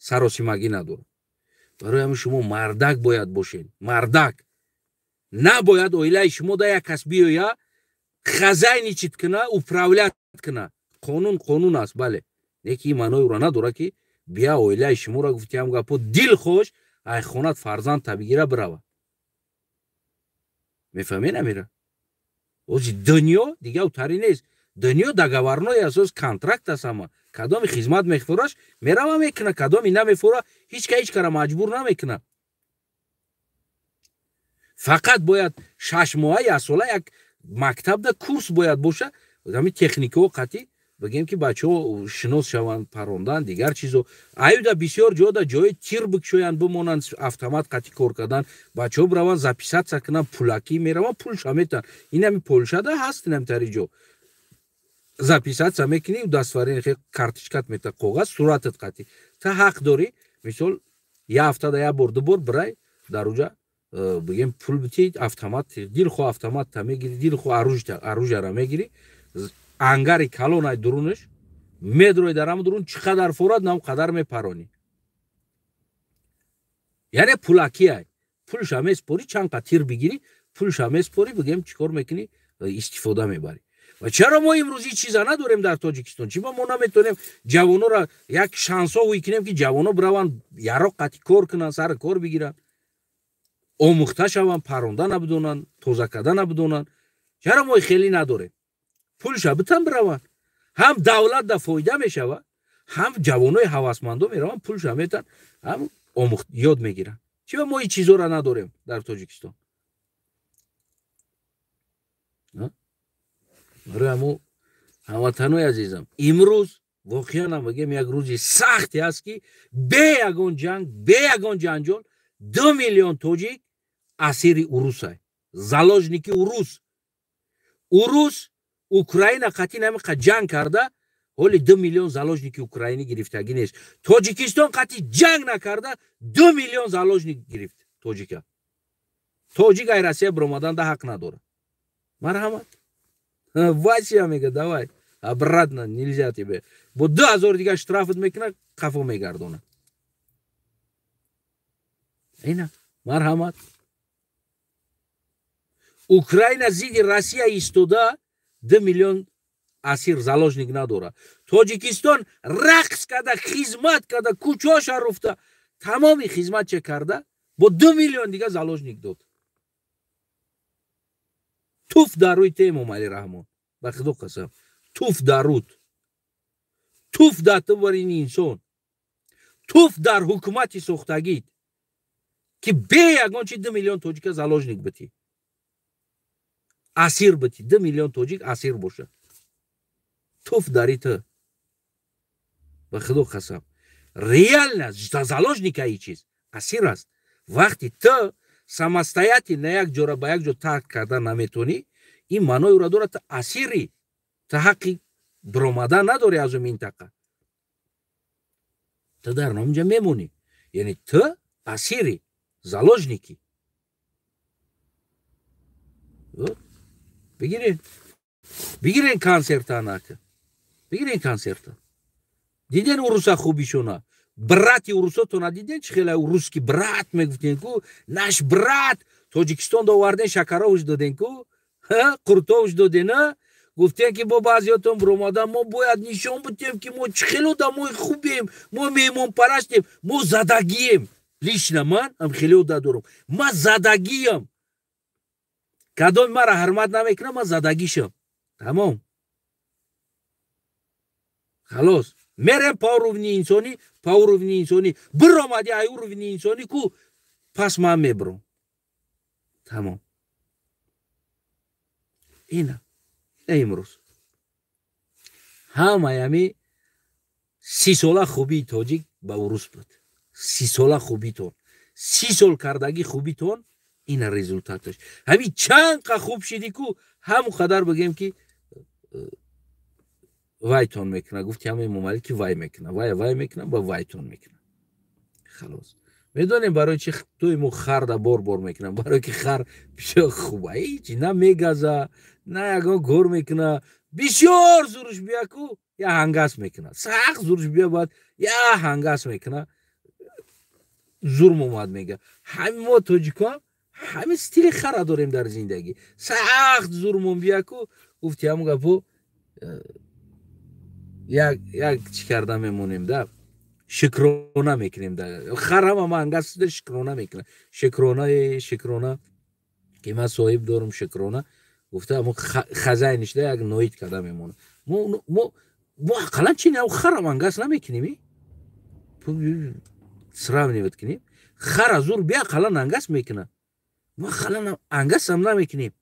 саросимагӣ надорад. Барои ҳамин шумо мардак бояд бошед, мардак. Набояд оилаи шумо да як кас биёя, хозяйничать куна, управлять куна. Қонун қонун аст, бале, лекин ин маънои ӯро надорад, ки бия оилаи шуморо, гуфтиам гапо, дилхош ай хонат фарзандта бигира, бирава. Мефаҳмед, амира? Ози дунё дига утари нест. Дунё договорной асос, контракт аст. Ҳама кадоми хизмат мефураш, мерава, мекуна, кадоми намефура, ҳеч ка ҳеч кара маҷбур намекуна. Фақат бояд 6 моҳа, яксола як мактабда курс бояд боша, ҳамин техникаҳо қатъӣ бигем, ки бачаҳо шинос шаванд, парондан, дигар чизо. Аюда бисёр ҷода ҷои тир бикшоянд, бимонанд, автомат қатъӣ кор кардан. Бачаҳо бираванд, записаться кунанд, пулакӣ мераванд, пулша метан. Инами Полшада ҳаст, инами тари ҷо записаться мекунӣ, удостоверение, карточкат мета, коғаз, суратат қатъӣ. Та ҳақ дорӣ, мисол, як ҳафтада як бор, ду бор бирай дар уҷа, бигем, пул битӣ, автомат, дилхоҳ автоматта мегирӣ, дилхоҳ оружияра мегирӣ. Ангари калонай дурунаш медрои, дар ҳама дурун чӣ қадар форад, нам қадар мепаронӣ. Яъне пулакиай, пулша меспорӣ, чанд қа тир бигирӣ, пулша меспорӣ, бигем, чӣ кор мекунӣ, истифода мебарӣ. Ва чаро мо имрӯз ин чиза надорем дар Тоҷикистон? Чӣ мо наметонем ҷавонора як шансҳо ҳуй кунем, ки ҷавоно бираванд, яроқ қатӣ кор кунанд, сари кор бигиранд, омӯхта шаванд, паронда набидонанд, тоза карда набидонанд? Чаро мо хеле надорем? Пулша битан, бираванд, ҳам давлат да фоида мешавад, ҳам ҷавонои ҳавасмандо мераванд, пулша метан, ҳам ёд мегиранд. Чӣ мо ин чизоро надорем дар Тоҷикистон? Барои ҳамо, ҳамватанои азизам, имрӯз воқеан ам бигем, як рӯзи сахте аст, ки бе ягон ҷанг, бе ягон ҷанҷол 2 миллион тоҷик асири урусай, заложники урус. Урус Украина қатъи намиқа ҷанг карда, ҳоли 2 миллион заложники украинӣ гирифтагӣ нест. Тоҷикистон қатъи ҷанг накарда, 2 миллион заложник гирифт тоҷика. Тоҷик ай Россия биромаданда ҳақ надорад. Марҳамат, Вася мега, давай обратно, нельзя тебе. Бо 2000 дига штрафат мекуна, қафо мегардона. Ина, марҳамат, Украина зидди Россия истода, 2 миллион асир, заложник надорад. Тоҷикистон рақс карда, хизмат карда, кӯчоша руфта, тамоми хизматча карда, бо 2 миллион дига заложник дод. Туф дар рӯи те, Эмомалӣ Раҳмон, ба худо қасам, туф дар рут, туф дар ту бар ин инсон, туф дар ҳукумати сохтагит, ки бе ягон чи 2 миллион тоҷика заложник битӣ, асир битӣ. 2 миллион тоҷик асир бошад. Туф дари ту, ба худо қасам, реально заложника и чиз асир аст. Вақти ту самостоятельно як ҷора ба як ҷо тарк карда наметонӣ, ин маънои ӯро дорад, ту асирӣ, ту ҳаққи биромадан надорӣ аз он минтақа, ту дар номинҷа мемонӣ, яъне ту асирӣ, заложники. Бигирен, бигирен консерта, анака бигирен консерта. Диден уруса хубишона, брати урусотона диден, чӣ хела русский брат мегуфтен ку, наш брат. Тоҷикистон доварден, шакаровш доден ку, қуртовш доден, гуфтен, ки бо баъзиётон биромадан, мо бояд нишон бутем, ки мо чӣ хеле одамои хубем, мо меҳмонпарастем, мо задагием. Лично ман ам хеле одат дорам, ман задагиам. Кадоми мара ҳурмат намекунам, ман задагишам, тамом, халос. Мерем по уровни инсонӣ, по уровни инсонӣ. Биромади ай уровни инсонӣ ку, пас ман мебурам. Тамом. Ина. Ина имрӯз. Ҳамаи ҳами 30 сола хубии тоҷик ба урус буд. 30 сола хубитон. 30 сол кардагӣ хубитон ина результаташ. Ҳами чанд қа хуб шидӣ ку, ҳамон қадар бигем ки вайтон мекуна. Гуфти ҳама Эмомалӣ ки вай мекуна, вай вай мекуна, ба вайтон мекуна. Халос. Медонем барои чи туи мо харда бор-бор мекунам? Барои ки хар бисёр хуба, ҳеҷ на мегаза, на ягон кор мекуна. Бисёр зуруш бия ку, я ҳангас мекуна. Сахт зуруш бия баъд я ҳангас мекуна. Зурм омад мега. Ҳами мо тоҷикон ҳами стили хара дорем дар зиндагӣ. Сахт зурмон бия ку, гуфти ҳамон гапо як як чӣ карда мемонем да? Шукрона мекунем да. Хар ҳама ма ҳангас шукрона мекунам. Шукрона, шукрона ки ман соҳиб дорам, шукрона. Гуфта ҳамон хазайниш да як ноид карда мемонам. Мо ақаллан чи не, харам ҳангас намекунем, сравнивать кунем. Хара зур бия ақаллан ҳангас мекунад. Мо ақаллан ҳангасам намекунем.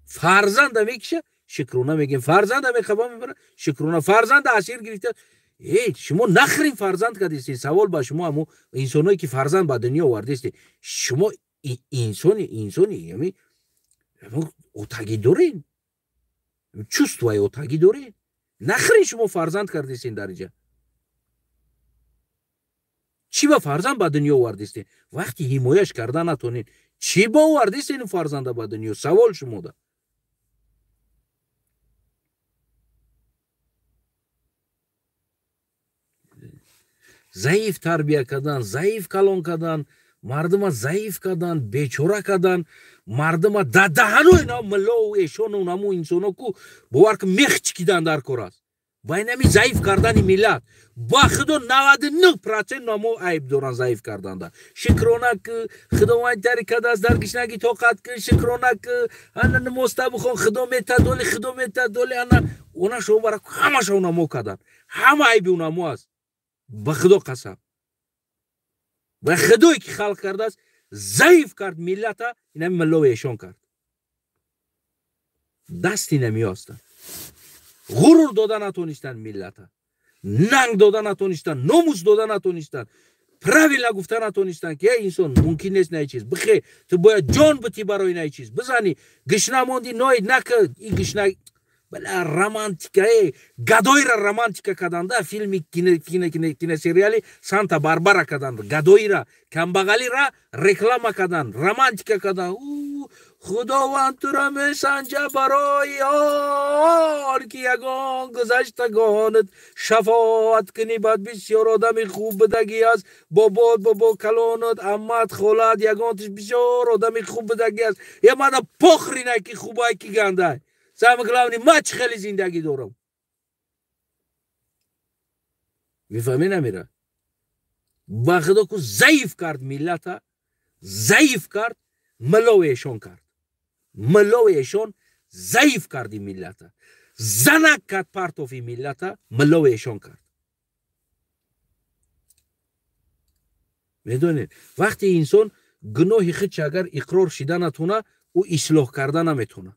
Фарзанда мекиша, шукрона мегем. Фарзанда мехаба мебара, шукрона. Фарзанда асир гирифта. Эй, шумо нахрин фарзанд кардистед. Савол ба шумо, ҳамо инсоное ки фарзанд ба дунё овардистед. Шумо инсони, инсони, яъне отагӣ доред? Чувствои отагӣ доред? Нахрин шумо фарзанд кардистед дар инҷа? Чӣ ба фарзанд ба дунё овардистед? Вақти ҳимояш карда натонед, чӣ ба овардистед ин фарзанда ба дунё? Савол шумода. Заиф тарбия кардан, заиф калон кардан, мардума заиф кардан, бечора кардан, мардума дадаҳанои на миллову эшону наму инсоно ку бовар ки мех чикидан дар кор аст. Ба инами заиф кардани миллат. Ба худо 99% намо айб доран заиф карданда. Шукрона ки Худованд тари кардааст, дар гишнагӣ тоқат ки, шукрона ки ана намозта бихон, Худо метадоли, Худо метадоли, ана она шо бара ҳамаша унамо кардан. Ҳама айби унамо аст. Ба худо қасам. Ба худое ки халқ кардааст, заиф кард миллата, инами миллову эшон кард. Дасти намиё ҳастанд. Ғурур дода натонистанд миллата, нанг дода натонистанд, номус дода натонистанд, правильно гуфта натонистанд ки эй инсон, мумкин нест на чиз. Бихе, ту бояд ҷон битӣ барои на чиз. Бизанӣ, гишна монди, ноид нака, и гишна бала романтика, эй, гадоира романтика карданда, филми киносериали Санта Барбара карданд, гадоира, камбағалира реклама карданд, романтика карданд. Худованд тура месанҷа барои он ки ягон гузаштагонат шафоат кунӣ. Баъд бисёр одами хуб будагӣ аст. Бобот, бобо калонат, аммат, холат, ягонтиш бисёр одами хуб будагӣ аст. Я мана похрина ки хубай ки гандай. Самое главное, ман чӣ хеле зиндагӣ дорам. Мефаҳмӣ намера? Ба худо ку заиф кард миллата, заиф кард, миллову эшон кард. Миллову эшон заиф карди миллата. Занак кард партофи миллата, миллову эшон кард. Медонед, вақте инсон гуноҳи худш агар иқрор шида натона, ӯ ислоҳ карда наметона.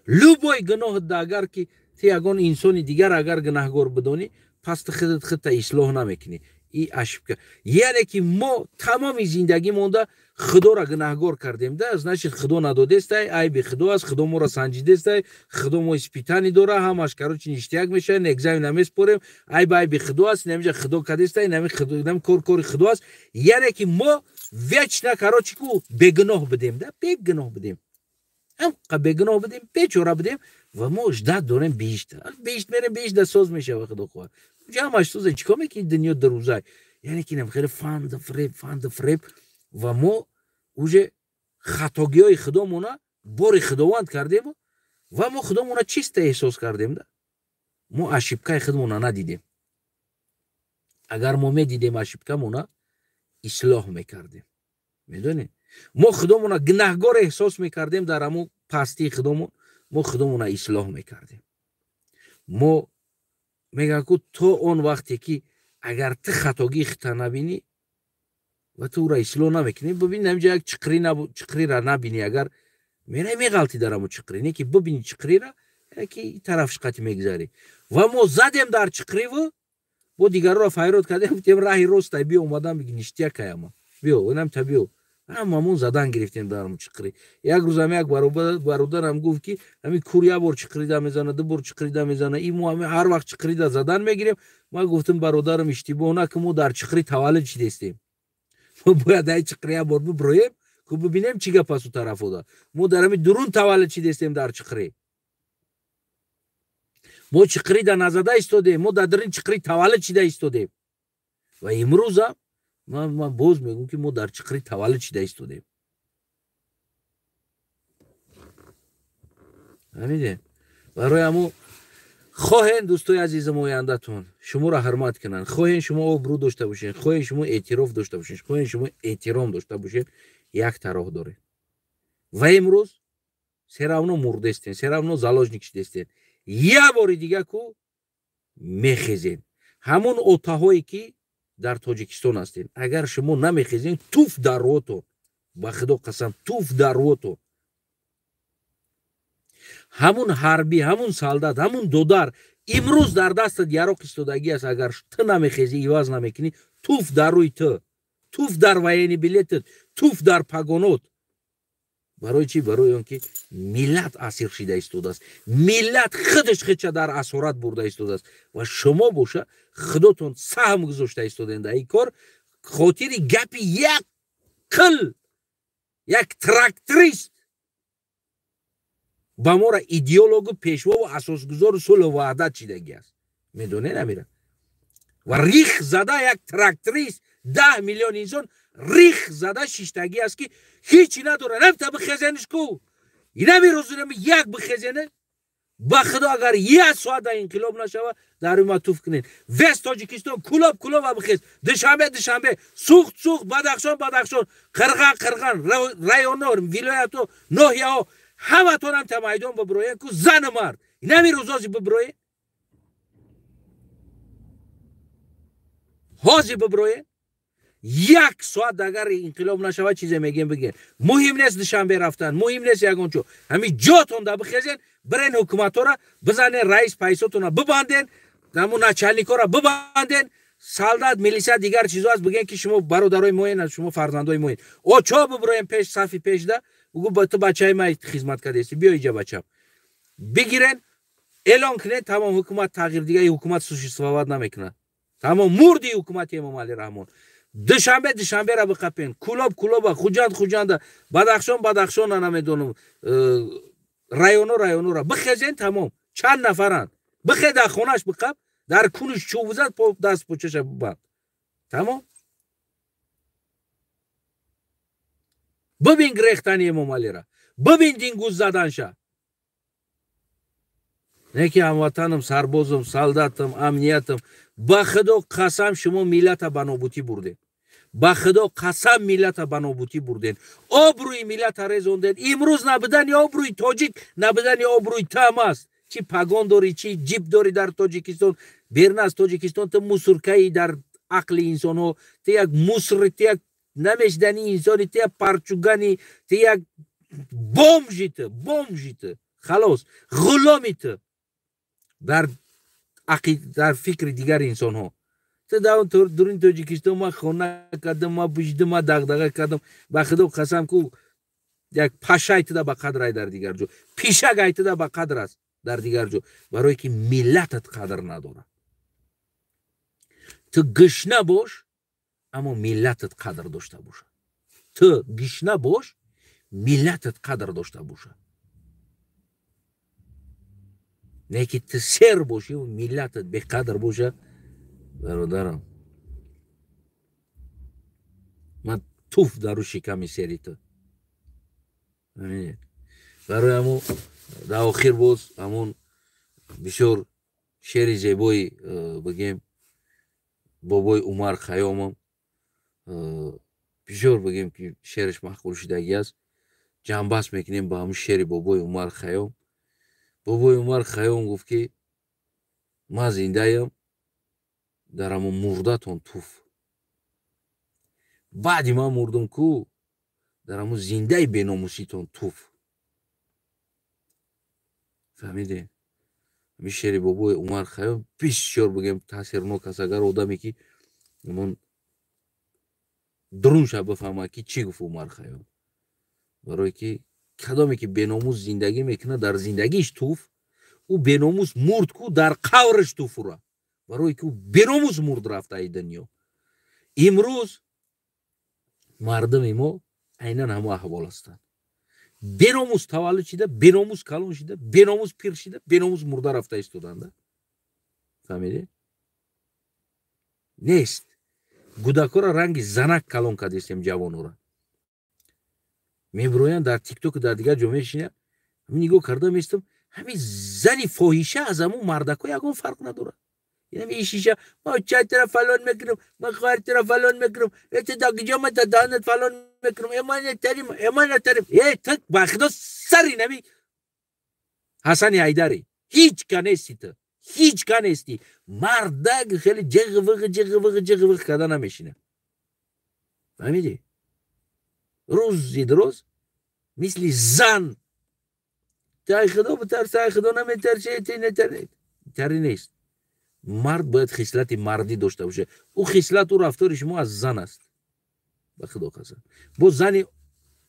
Любой гуноҳ да агар ки ту ягон инсони дигар агар гунаҳгор бидонӣ, пас ту худат худта ислоҳ намекунӣ. И ошибка. Яъне ки мо тамоми зиндагӣ монда Худоро гунаҳгор кардем да, значит Худо надодестай, айби Худо аст, Худо моро санҷидестай, Худо мо испитани дора, ҳамаш короче ништяк мешавад, экзамен намеспорем, айб айби Худо аст, намиҷа Худо кадестай, нами Худо, нами кор кори Худо аст. Яъне ки мо вечно короче ку бегуноҳ будем да, бегуноҳ будем. Ҳамқа бегуноҳ будем, бечора будем ва мо ждат дорем биҳишта. Биҳишт мерем, биҳишт да соз мешава Худо хоҳад. Ҷамъаш соза чикор мекунӣ дунё дарӯзай? Яъне ки инам хеле фанду фреб, фанду фреб ва мо уже хатогиҳои худомона бори Худованд кардем ва мо худомона чиста эҳсос кардем да. Мо ошибкаи худмона надидем. Агар мо медидем ошибкамона, ислоҳ мекардем. Медонед? Мо худомона гунаҳгор эҳсос мекардем дар ҳамон пастии худомон. Мо худомона ислоҳ мекардем. Мо мегӯям ку то он вақте ки агар ту хатогии хита набинӣ ва ту ӯро ислоҳ намекунӣ, бибин ҳаминҷо як чиқрира набинӣ, агар мерай меғалтӣ дар ҳамон чиқрӣ, не ки бибинӣ чиқрира, яке тарафш қати мегузарӣ. Ва мо задем дар чиқриву бо дигарро файрод кардем, гуфтем раҳи ростай, биё омадан биги ништия каяма, биё инам та биё. Ҳамамон задан гирифтем дар ҳамон чиқрӣ. Як рӯзам як бародарам гуфт ки ҳамин кур як бор чиқрида мезана, ду бор чиқрида мезана, и мо ҳамин ҳар вақт чиқрида задан мегирем. Ман гуфтам бародарам иштибоҳ накун, мо дар чиқрӣ таваллуд шидестем, мо бояд ай чиқрӣ як бор биброем, ку бибинем чӣ гап аст у тарафода. Мо дар ҳамин дурун таваллуд шидестем дар чиқрӣ. Мо чиқрида назада истодем, мо дар дурин чиқрӣ таваллуд шида истодем. Ва имрӯзам ман боз мегӯм ки мо дар чиқрӣ таваллуд шида истодем. Фаҳмидем? Барои ҳамо хоҳен дӯстои азизам ояндатон шуморо ҳурмат кунанд, хоҳен шумо обрӯ дошта бошед, хоҳен шумо эътироф дошта бошед, хоҳен шумо эҳтиром дошта бошед, як тароҳ доред. Ва имрӯз серавно мурдестен, серавно заложник шидестен. Як бори дига ку мехезен. Ҳамон отаҳое ки дар Тоҷикистон ҳастед, агар шумо намехезен, туф дар рӯтон, ба худо қасам, туф дар рӯтон. Ҳамун ҳарбӣ, ҳамун солдат, ҳамун додар имрӯз дар дастат яроқ истодагӣ аст, агар ту намехезӣ, иваз намекунӣ, туф дар рӯи ту, туф дар военный билетат, туф дар погонот. Барои чӣ? Барои он ки миллат асир шида истодааст, миллат худаш худша дар асорат бурда истодааст ва шумо боша худотон саҳм гузошта истодем дар ин кор. Хотири гапи як қил, як тракторист ба моро идеологу пешвову асосгузору сулҳу ваҳдат шидагӣ аст. Медонед амира? Ва рих зада як тракторист 10 миллион инсон рих зада шиштагӣ аст ки ҳечи надора, рафта бихезениш ку, инами рӯзинами як бихезене, ба худо агар як соат дар инқилоб нашава, дар ма туф кунед. Вес Тоҷикистон кулоб кулоба бихез, Душанбе Душанбе, Сухт Сухт, Бадахшон Бадахшон, Қирған Қирған, районҳо, вилоятҳо, ноҳияҳо, ҳаматонам та майдон биброен ку, зану мард, инами рӯзози биброен, ҳозир биброен. Як соат агар инқилоб нашава, чизе мегем бигем. Муҳим нест Душанбе рафтан, муҳим нест ягон чо. Ҳамин ҷотонда бихезен, бирен ҳукуматҳоро бизанен, раис пайсотона бибанден, ҳамун начальникҳоро бибанден, солдат, милисия, дигар чизо аст, бигем ки шумо бародарои моен, шумо фарзандои моен. Очо биброем пеш сафи пешда, бугу ту бачаи ма хизмат кардести, биё иҷа бачам. Бигирен, эълон кунен, тамом ҳукумат тағйир, дига ҳукумат существовать намекунад. Тамом мурди ҳукумати Эмомалӣ Раҳмон. Душанбе Душанберо биқапен, Кулоб Кулоба, Хуҷанд Хуҷанда, Бадахшон Бадахшона, намедонам, районо районора бихезен, тамом. Чанд нафаранд? Бихе дар хонаш биқап, дар кунуш чӯб зад, даст почаша бибанд. Тамом. Бибин грехтани Эмомалира, бибин дингуз заданша. Не ки ҳамватанам, сарбозам, солдатам, амниятам, ба худо қасам шумо миллата ба нобудӣ бурдед. Ба худо қасам миллата ба нобудӣ бурдед. Обрӯи миллата резондед. Имрӯз набудани обрӯи тоҷик, набудани обрӯи там аст. Чӣ пагон дорӣ, чӣ ҷиб дорӣ дар Тоҷикистон, берун аз Тоҷикистон ту мусуркаи дар ақли инсонҳо, ту як мусри, ту як намешидани инсони, ту як парчугани, ту як бомжи, ту бомжи, ту халос ғуломи ту дар фикри дигар инсонҳо. Ту дар дуруни Тоҷикистон ман хона кардам, ман бужидам, ман дағдаға кардам. Ба худо қасам ку як паша айтида ба қадр ай дар дигар ҷо, пишак айтида ба қадр аст дар дигар ҷо, барое ки миллатат қадр надорад. Ту гушна бош, аммо миллатат қадр дошта бошад. Ту гушна бош, миллатат қадр дошта бошад. Не ки ту сер бошӣ, миллатат беқадр боша. Бародарам, ман туф дар рӯ шиками сери ту. Барои ҳамун дар охир боз ҳамун бисёр шеъри зебои бигем бобои Умар Хайёмам, бисёр бигем ки шеъраш маъқул шудагӣ аст. Ҷамъбаст мекунем ба ҳамун шеъри бобои Умар Хайём. Бобои Умар Хайём гуфт, ки ман зиндаям, дар ҳамон мурдатон туф. Баъди ман мурдум ку, дар ҳамон зиндаи беномуситон туф. Фаҳмидем? Ҳамин шеъри бобои Умар Хайём бисёр, бигем, таъсирнок аст, агар одаме ки ҳамон дурунша бифаҳмад, ки чӣ гуфт Умар Хайём. Барое ки кадоме ки беномус зиндагӣ мекунад, дар зиндагиш туф, ӯ беномус мурд ку, дар қавраш туф ура, барое ки ӯ беномус мурд, рафта ай дунё. Имрӯз мардуми мо айнан ҳамон аҳвол ҳастанд: беномус таваллуд шида, беномус калон шида, беномус пир шида, беномус мурда рафта истоданда. Фаҳмидед? Нест. Гудакҳоро ранги занак калон кардистем. Ҷавонора мебироянд, дар Тиктоку, дар дигар ҷо мешинанд. Нигоҳ карда местам, ҳамин зани фоҳиша аз ҳамун мардакҳо ягон фарқ надорад. Ишиша ма чайтара фалон мекунам, ма хоҳартара фалон мекунам, дагиҷо ма даданат фалон мекунам, эманатарим, эманатарим. Э, ту ба худо сари нами Ҳасани Ҳайдари ҳеҷ ка нести, ту ҳеҷ ка нести. Мардак хеле ҷиғ виғ, ҷиғ виғ, ҷиғ виғ карда намешина. Фаҳмидӣ? Рӯзи дроз мисли зан. Тай худо битарс, ай худо наметарси, тари нест. Мард бояд хислати мардӣ дошта бошад. Ӯ хислату рафтори шумо аз зан аст, ба худо қасам. Бо зани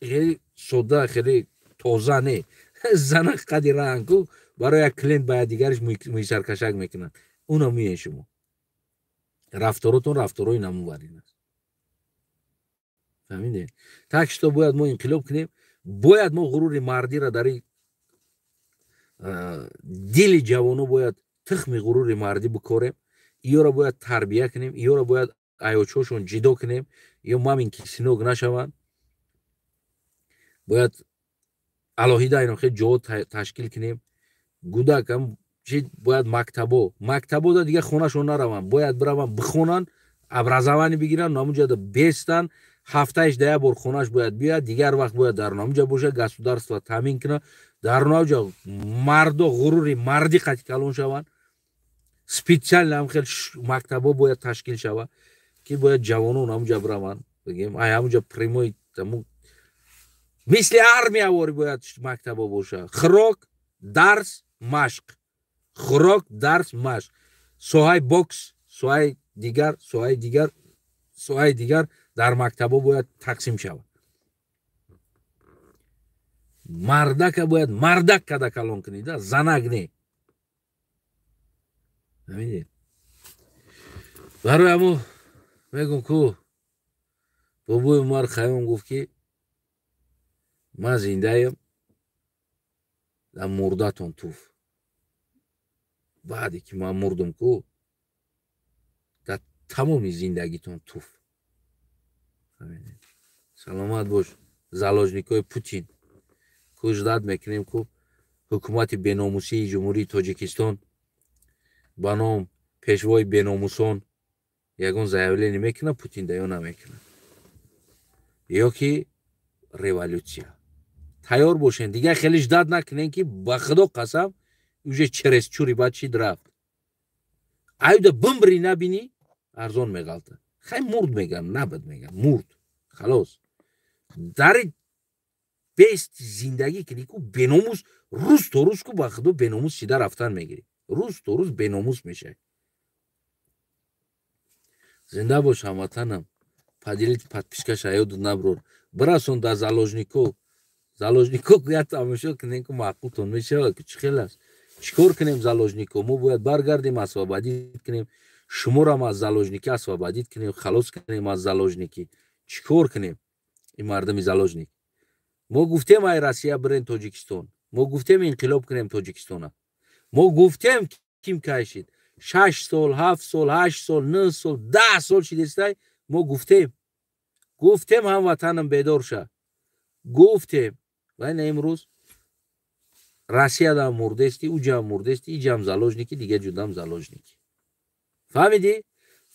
хеле сода, хеле тоза не, зана қади рангку барои як клиент ба дигараш мӯйсаркашак мекунад, уна мӯе. Шумо рафторотон рафторои намуварин аст. Фаҳмидед? Так что бояд мо инқилоб кунем, бояд мо ғурури мардиро дар дили ҷавоно, бояд тухми ғурури мардӣ бикорем. Иёро бояд тарбия кунем, иёро бояд аёчҳошон ҷидо кунем, ё маменьки сынок нашаванд. Бояд алоҳида ино хел ҷо ташкил кунем. Гудакам чи бояд мактабо да дигар хонашон нараванд, бояд бираванд, бихонанд, образование бигиранд, намуҷада бестанд. Ҳафтаиш да як бор хонаш бояд биёяд, дигар вақт бояд дар намуҷа бошад, государство таъмин кунад. Дар намуҷа мардо ғурури мардӣ қати калон шаванд. Специально ҳам хел мактабҳо бояд ташкил шавад, ки бояд ҷавонон ҳамуҷа бираванд, бигем, ай ҳамуҷа прямой, мисли армия ворӣ бояд мактабҳо бошад: хӯрок, дарс, машқ, хӯрок, дарс, машқ, соҳаи бокс, соҳаи дигар, соҳаи дигар, соҳаи дигар дар мактабҳо бояд тақсим шавад. Мардака бояд мардак када калон кунид, занак не. Фаҳмидед? Барои ҳамо мегум ку, бобои Умар Хайём гуфт, ки ман зиндаям, дар мурдатон туф, баъде ки ман мурдум ку, дар тамоми зиндагитон туф. Саломат бош. Заложникои Путин ку ждать мекунем ку ҳукумати беномусии Ҷумҳурии Тоҷикистон ба ном пешвои беномусон ягон заявление мекунад Путин да ё намекунад, ё ки революция. Тайёр бошен, дигар хеле ждать накунен, ки ба худо қасам, уже чересчур и бад шид, рафт. Аюда бимбри набинӣ, арзон меғалта. Хай, мурд меган, набад меган, мурд, халос. Дари бест зиндагӣ кунӣ ку беномус, рӯз то рӯз ку, ба худо, беномус шида рафтан мегирӣ, рӯз то рӯз беномус мешавӣ. Зинда бош, ҳамватанам. Поделить, подписка ша ёду наброр, бирасон дар заложнико. Заложнико як тамошо кунем ку, маъқултон мешавад ку. Чӣ хел аст? Чӣ кор кунем, заложнико? Мо бояд баргардем, освободить кунем шуморам, аз заложникӣ освободить кунем, халос кунем аз заложникӣ. Чӣ кор кунем ин мардуми заложник? Мо гуфтем, ай Россия бирен Тоҷикистон. Мо гуфтем, инқилоб кунем Тоҷикистона. Мо гуфтем, ким кайшид? 6 сол, 7 сол, 8 сол, 9 сол, 10 сол шидестай. Мо гуфтем, гуфтем, ҳамватанам, бедор ша, гуфтем. Ва ина имрӯз Россиядам мурдести, уҷам мурдести, иҷам заложники, дига ҷудам заложники. Фаҳмидӣ?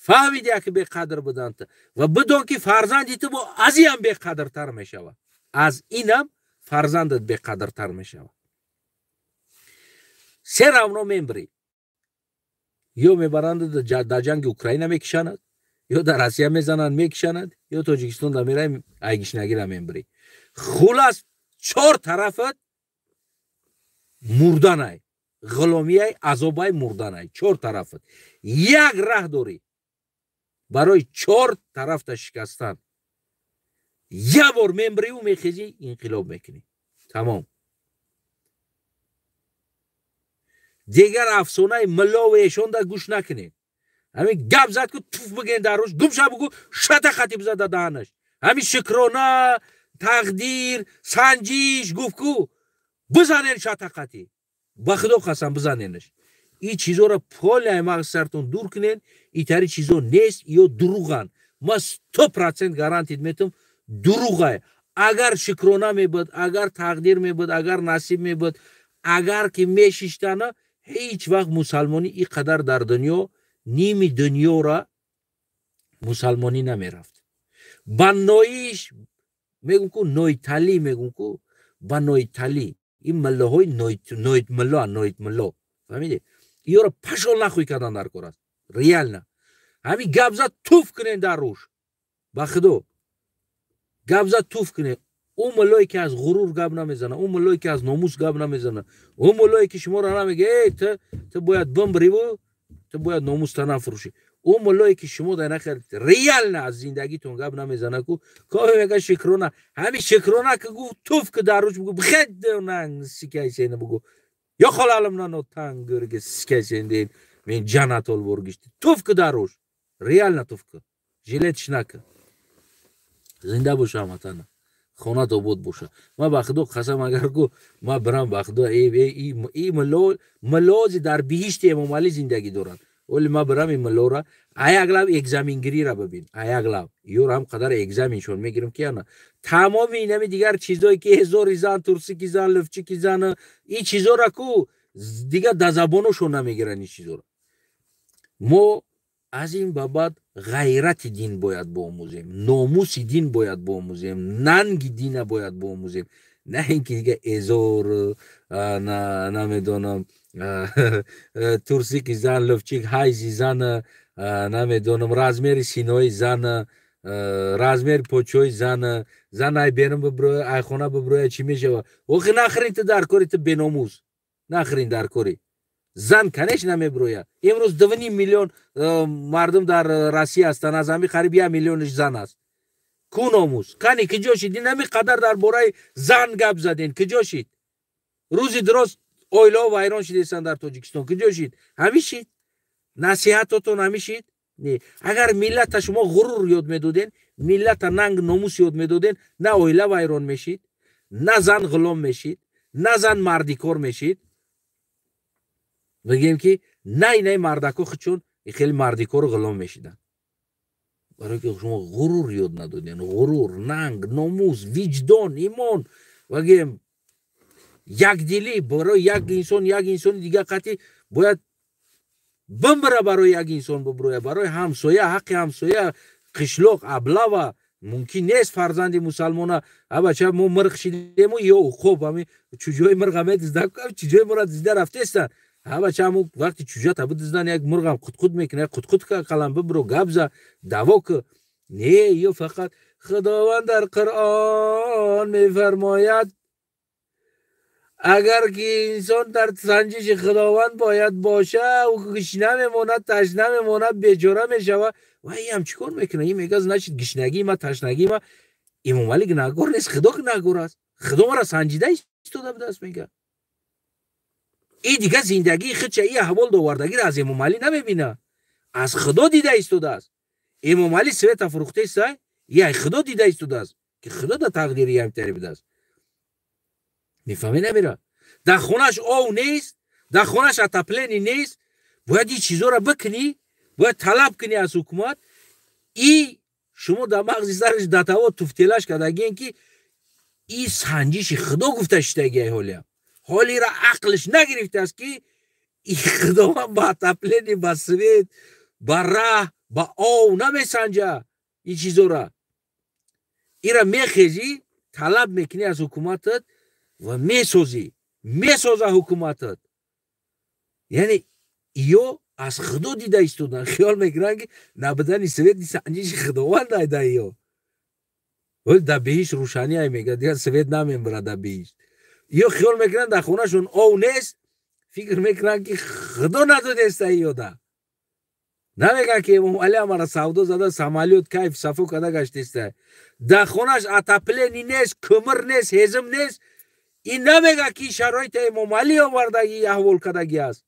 Фаҳмидӣ, яки беқадр буданта? Ва бидон, ки фарзанди ту бо аз инам беқадртар мешавад, аз инам фарзандат беқадртар мешавад. Всё равно мембрӣ. Ё мебаранд, дар ҷанги Украина мекишанад, ё дар Россия мезананд, мекишанад, ё Тоҷикистон да мераи, айгишнагира мембрӣ. Хулас, чор тарафат мурданай, ғуломияй, азобай, мурданай. Чор тарафат. Як раҳ дорӣ барои чор тарафта шикастан: як бор мембриву мехезӣ, инқилоб мекунӣ, тамом. Дигар афсонаи миллову эшонда гӯш накунед. Ҳамин гап зад ку, туф бигӯен дар рӯш, гумша бугӯ, шата хати бизад дар даҳанаш. Ҳамин шукрона, тақдир, санҷиш гуфт ку, бизанен шата хати, ба худо қасам, бизаненаш. Ин чизоро поляи мағзи сартон дур кунен. Итари чизо нест, ё дурӯғанд. Ма 100% гарантит метам, дурӯғай. Агар шукрона мебуд, агар тақдир мебуд, агар насиб мебуд, агар ки мешиштана, ҳеҷ вақт мусалмонӣ ин қадар дар дунё, ними дунёра мусалмонӣ намерафт. Ба ноиш мегум ку, нойталӣ мегум ку, ба нойталӣ ин миллаҳои ноитмилло, ноитмилло, фаҳмидед? Иёро пашол нахӯй кардан дар кор аст. Реально, ҳамин гап зад, туф кунен дар рӯш, ба худо, гап зад, туф кунен. Ӯ муллое ки аз ғурур гап намезана, ӯ муллое ки аз номус гап намезана, ӯ муллое ки шуморо намега: «Эй, ту бояд бимбриву ту бояд номуста нафурӯшӣ», ӯ муллое ки шумо дар нахел реально аз зиндагитон гап намезана ку, кофе мега шукрона. Ҳамин шукрона ки гуфт, туф ки дар рӯш, бугу бихед, бугу ё холалымнано тангырге сикайсен, мен ҷаннат олворгишти. Туф ки дар рӯш, реально туф ки, жилетиш нака. Зинда боша, ҳамватана, хонат обод боша. Ма ба худо қасам, агар ку ма бирам, ба худо, и миллози дар биҳишти Эмомалӣ зиндагӣ доранд. Оли ма бирам, и миллора аяк лаб экзамингирира бибин, аяк лаб ёр ҳам қадар экзаменшон мегирам, ки ана тамоми инами дигар чизое ки ҳезори зан, турсики зан, лифчики зан, и чизора ку дигар да забоношон намегиранд ин чизора. Мо аз ин ба баъд ғайрати дин бояд боомӯзем, номуси дин бояд боомӯзем, нанги дина бояд боомӯзем, на ин ки дига эзор, намедонам, турсики зан, лӯфчик, ҳайзи зан, намедонам, размери синои зан, размери почои зан. Зан ай берун биброя, ай хона биброя, чӣ мешава? Охи нахрин ту дар кори, ту беномус, нахрин дар кори. Зан, конечно, меброя. Имрӯз 2,5 миллион мардум дар Россия ҳастанд, аз ҳами қариб 1 миллионш зан аст. Ку номус кани, киҷо шид? Инами қадар дар бораи зан гап заден, киҷо шид? Рӯзи дуроз оилаҳо вайрон шидестанд дар Тоҷикистон, киҷо шид? Ҳами шид насиҳатотон, ҳами шид? Не, агар миллата шумо ғурур ёд медоден, миллата нанг номус ёд медоден, на оила вайрон мешид, на зан ғулом мешид, на зан мардикор мешид. Бигем ки на инаи мардако худшон хеле мардикору ғулом мешиданд, барое ки шумо ғурур ёд надоден. Ғурур, нанг, номус, виҷдон, имон, вагем, якдилӣ барои як инсон, як инсони дигар қатъи бояд бимбира, барои як инсон биброя, барои ҳамсоя, ҳаққи ҳамсоя, қишлоқ аблава мумкин нест. Фарзанди мусалмона, абача, мо мирғ шидему ё уқоб, ами чуҷои мирға медизда, чуҷои мора дизда рафтестанд. Абача, ҳаму вақти чуҷата бидиздан, як мурғам қутқут мекунад, қутқут қалам, бибро, гап за, даъво ку. Не, ё фақат Худованд дар Қуръон мефармояд, агар ки инсон дар санҷиши Худованд бояд боша, ӯ гишна мемонад, ташна мемонад, бечора мешавад. Ва иам чӣ кор мекунад? Ин мега, значит, гишнагии ма, ташнагии ма, Эмомалӣ гунаҳгор нест, Худо гунаҳгор аст, Худо маро санҷида истода будааст, мега. И дига зиндагии худша, и аҳвол довардагиро аз Эмомалӣ намебина, аз Худо дида истодааст. Эмомалӣ света фурӯхтеста, яй Худо дида истодааст, ки Худо да тақдири ямтари будааст. Мефаҳмӣ? Намера, дар хонаш ов нест, дар хонаш отопление нест. Бояд ин чизоро бикунӣ, бояд талаб кунӣ аз ҳукумат. И шумо дар мағзи сараш датаво туфтелаш кардагиен, ки и санҷиши Худо гуфта шидагиай. Ҳолиам ҳолира ақлш нагирифтааст, ки и Худованд ба отопление, ба свет, ба раҳ, ба ов намесанҷа ин чизора. Ира мехезӣ, талаб мекунӣ аз ҳукуматат ва месозӣ, месоза ҳукуматат. Яъне ё аз худо дида истодан, хиёл мекунанд, ки набудани свет санҷиши худованд айда ё. Вале дар беҳишт рӯшанӣ ай, мега, дигар свет намебарад дар беҳишт. Ё хиёл мекунанд, дар хонашон ов нест, фикр мекунанд, ки худо надодеста ёда. Намегӯянд, ки Эмомалӣ амара савдо зада, самолёт, кайф сафо када гаштеста. Дар хонаш отопление нест, кӯмир нест, ҳезм нест. Ин намега, ки шароита Эмомалӣ овардаги, аҳвол кардагӣ аст.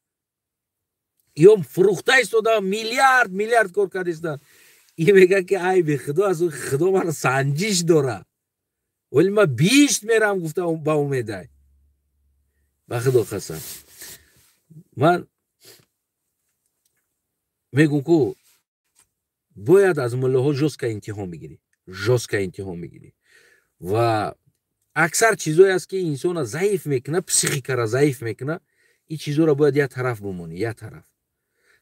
Ё фурӯхта истода, миллиард миллиард кор кардистанд. Ин мега, ки айби худо аст, худо мара санҷиш дора, вале ма биҳишт мерам гуфта ба умедай. Ба худо қасам, ман мегум, ку бояд аз муллоҳо жёстко имтиҳон бигирӣ, жёстко имтиҳон бигирӣ. Ва аксар чизое аст, ки инсона заиф мекуна, психикара заиф мекуна, ин чизоро бояд як тараф бимонӣ, як тараф.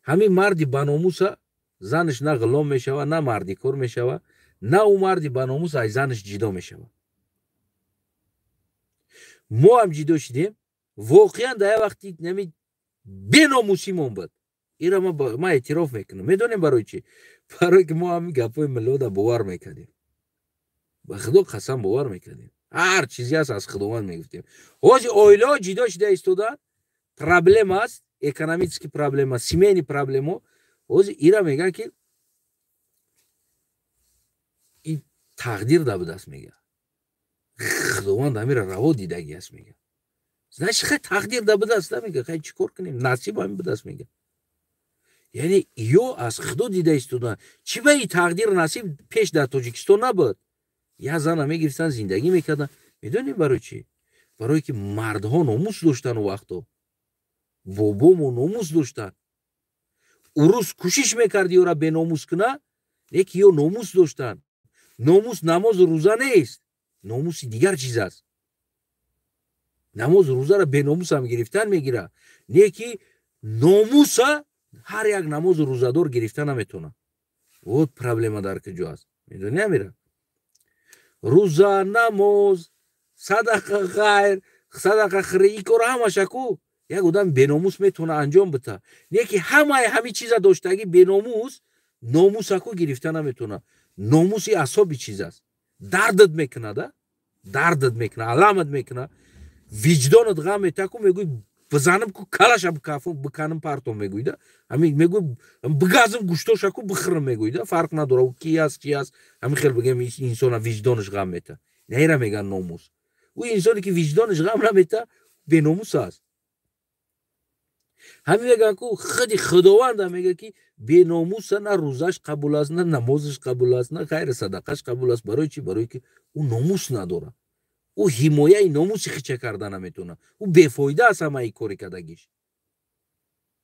Ҳамин марди баномуса занаш на ғулом мешава, на мардикор мешава, на ӯ марди баномус аз занаш ҷидо мешава. Мо ҳам ҷидо шидем воқеан дар як вақти нами беномусимон буд. Ира ма эътироф мекунам. Медонем барои чӣ? Барое ки мо ҳамин гапҳои миллода бовар мекардем. Ба худо қасам, бовар мекардем. Ҳар чизе аст, аз худованд мегуфтем. Ҳозир оилаҳо ҷидо шида истодаанд, проблема аст, экономический проблема, семейный проблема. Ҳозир ира мегӯянд, ки ин тақдир да будааст, мега, худованд ҳамира раво дидагӣ аст, мега. Значит, хай, тақдир да будааст, да, мега, хай, чӣ кор кунем, насиб ҳамин будааст, мега. Яъне ё аз худо дида истодаанд. Чӣ ба и тақдир, насиб пеш дар Тоҷикистон набуд? Як зана мегирифтанд, зиндагӣ мекарданд. Медонем барои чӣ? Барое ки мардҳо номус доштанд. Вақто бобомо номус доштанд. Урус кӯшиш мекард ёра беномус куна, лекин ё номус доштанд. Номус намозу рӯза нест, номуси дигар чиз аст. Намозу рӯзаро беномусам гирифтан мегира, не ки номуса ҳар як намозу рӯзадор гирифта наметавонад. Вот проблема дар куҷо аст, медонӣ, амира? Рӯза, намоз, садақа, ғайр садақа, хири, ин кора ҳамаша ку як одам беномус метавона анҷом бита, не ки ҳамаи ҳамин чиза доштагӣ беномус номуса ку гирифта наметавона. Номуси асоби чиз аст, дардат мекунада, дардат мекуна, аламат мекуна, виҷдонат ғам метаку, мегӯй, бизанам ку, калаша биканам, партом, мегӯйда. Ҳамин мегӯй, бигазм гӯштоша ку, бихӯрам, мегӯйда, фарқ надора ки аст, чи аст. Ҳамин хел бигем, инсона виҷдонаш ғам мета. Наира меган номус. Ӯ инсоне ки виҷдонаш ғам намета, беномус аст. Ҳамин мегӯянд ку, худи худованда мега, ки беномуса на рӯзаш қабул аст, на намозаш қабул аст, на хайри садақаш қабул аст. Барои чӣ? Барое ки ӯ номус надорад, ӯ ҳимояи номуси хича карда наметавонад, ӯ бефоида аст. Ҳамаи кори кардагиш,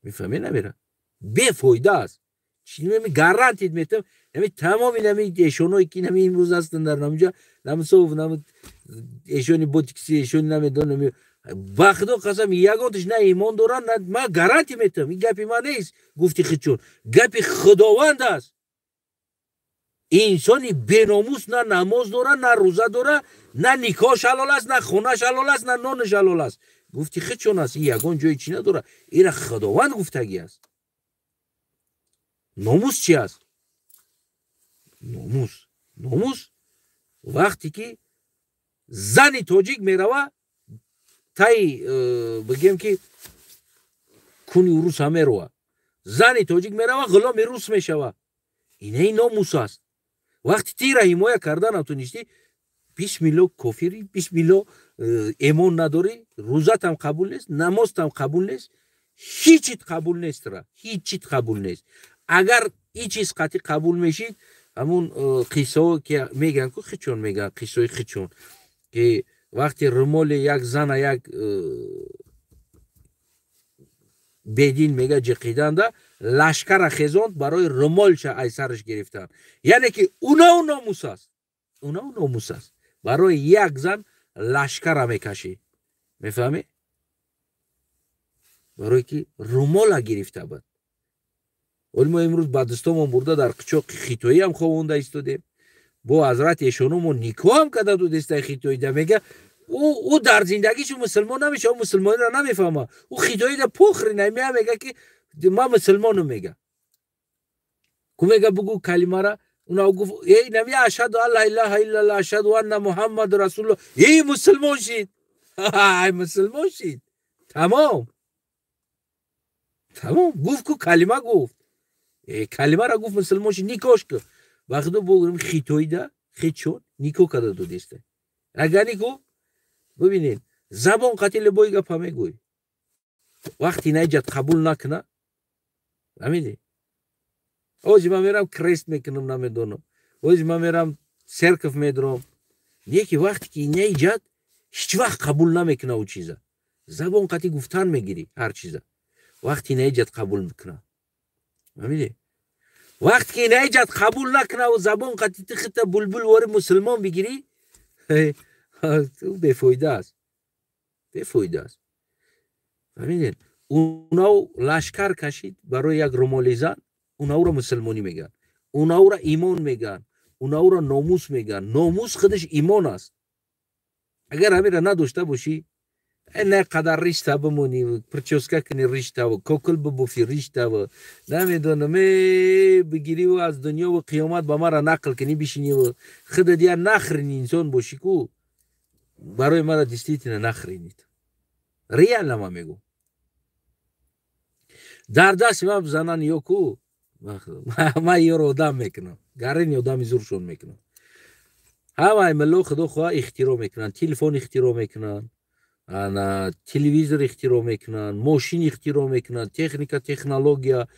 мефаҳме, намера, бефоида аст. Гарантит метам, ами тамоми нами эшоное ки нами имрӯз ҳастанд дар намуҷа, намсов, нам эшони ботикси, эшони намедонам, ба худо қасам, ягонташ на имон доранд, на. Ман гарантӣ метам, ин гапи ман нест, гуфти хичон, гапи худованд аст. Инсони беномус на намоз дора, на рӯза дора, на никоҳш ҳалол аст, на хонаш ҳалол аст, на нонаш ҳалол аст. Гуфти хичон аст, ин ягон ҷои чӣ надора, ира худованд гуфтагӣ аст. Номус чи аст? Номус вақте ки зани тоҷик мерава таи, бигем ки куни уруса мерова, зани тоҷик мерава, ғуломи рус мешава, инаи номус аст. Вақти тира ҳимоя карда натонистӣ, бисмилло кофирӣ, бисмилло эмон надорӣ, рӯзатам қабул нест, намозтам қабул нест, ҳичит қабул нестра, ҳичит қабул нест. Агар ин чиз қатъи қабул мешид, ҳамун қиссаҳо ки мегӯянд ку, хичон мегӯянд, қиссаҳои хичон, ки вақте румоли як зана як бедин мега ҷиқиданда, лашкара хезонд барои румолша ай сараш гирифтан. Яъне ки унау номус аст, унау номус аст. Барои як зан лашкара мекашӣ, мефаҳмӣ? Барое ки румола гирифта буд. Оли мо имрӯз ба дастомон бурда дар қичоқи хитоиам ховонда истодем. Бо ҳазрати эшономо никоҳам карда додестай хитоида, мега. Ӯ дар зиндагишу мусулмон намеша, ӯ мусулмониро намефаҳма. Ӯ хитоида похри намея, мега ки ман мусулмонам, мега. Ку мега, бугу калимара. Уна гуфт: эй, нами ашҳаду ан ла илаҳа иллаллоҳ, ашҳаду анна Муҳаммаду расулуллоҳ. Эй, мусулмон шид, ай мусулмон шид, тамом, тамом. Гуфт ку, калима гуфт, калимара гуфт, мусулмон шид, никош ку. Вақто бугӯем, хитоида хечон никоҳ карда додеста. Агар нико бибинед, забон қати любой гапа мегӯй, вақти наиҷат қабул накуна, фаҳмидӣ? Ози ман мерам, крест мекунам, намедонам, ози ман мерам, церковь медурам, неки вақте ки наиҷат ҳеҷ вақт қабул намекуна, ӯ чиза забон қати гуфтан мегирӣ, ҳар чиза вақти наиҷат қабул мекуна, фаҳмидӣ? Вақте ки наиҷат қабул накунаву забон қати ту хита булбул вори мусулмон бигирӣ, бефоида аст, бефоида аст, фаҳмидед? Унав лашкар кашид барои як румоли зан. Унавро мусулмонӣ мегӯянд, унавро имон мегӯянд, унавро номус мегӯянд. Номус худаш имон аст. Агар ҳамира надошта бошӣ, на қадар ришта бимонӣ, прическа кунӣ, риштаву кокул бибуфӣ, риштаву намедонам, бигириву аз дунёву қиёмат ба мара нақл кунӣ, бишиниву худат я нахрени инсон бошӣ ку, барои мара действительно нахренит, реально ман мегӯм. Дар дасти ман занан ё ку, ман ёро одам мекунам, гарини одами зуршон мекунам. Ҳамаи милло, худо хоҳа, ихтироъ мекунанд: телефон ихтироъ мекунанд, ана телевизор ихтироъ мекунанд, мошин ихтироъ мекунанд, техника, технология.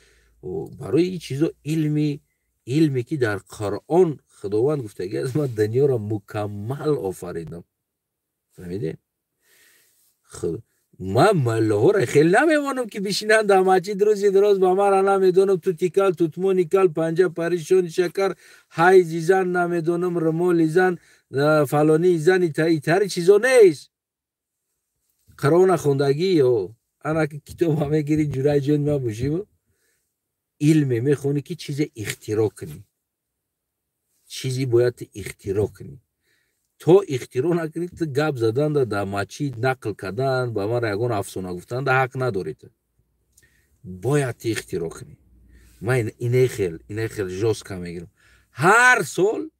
Барои ин чизо илми, илме ки дар Қуръон Худованд гуфтаги аст: ман дунёро мукаммал офаридам, фаҳмидед? Ман муллоҳоро хеле намемонам, ки бишинанд дар масҷид рӯзи дароз, ба мара намедонам, тутикал, тутмоникал, панҷа паришони шакар, ҳайзи зан, намедонам, румоли зан, фалонии зан, итари чизо нест. Қуръона хондагӣ ё ана ки китоба мегирӣ, ҷураи ҷон мабошиву илме мехонӣ, ки чизе ихтироъ кунӣ. Чизе бояд ихтироъ кунӣ. То ихтироъ накунӣ, ту гап заданда дар масҷид, нақл кардан ба мара, ягон афсона гуфтанда ҳақ надорӣ. Ту бояд ту ихтироъ кунӣ. Ман ине хел жёстко мегирам. Ҳар сол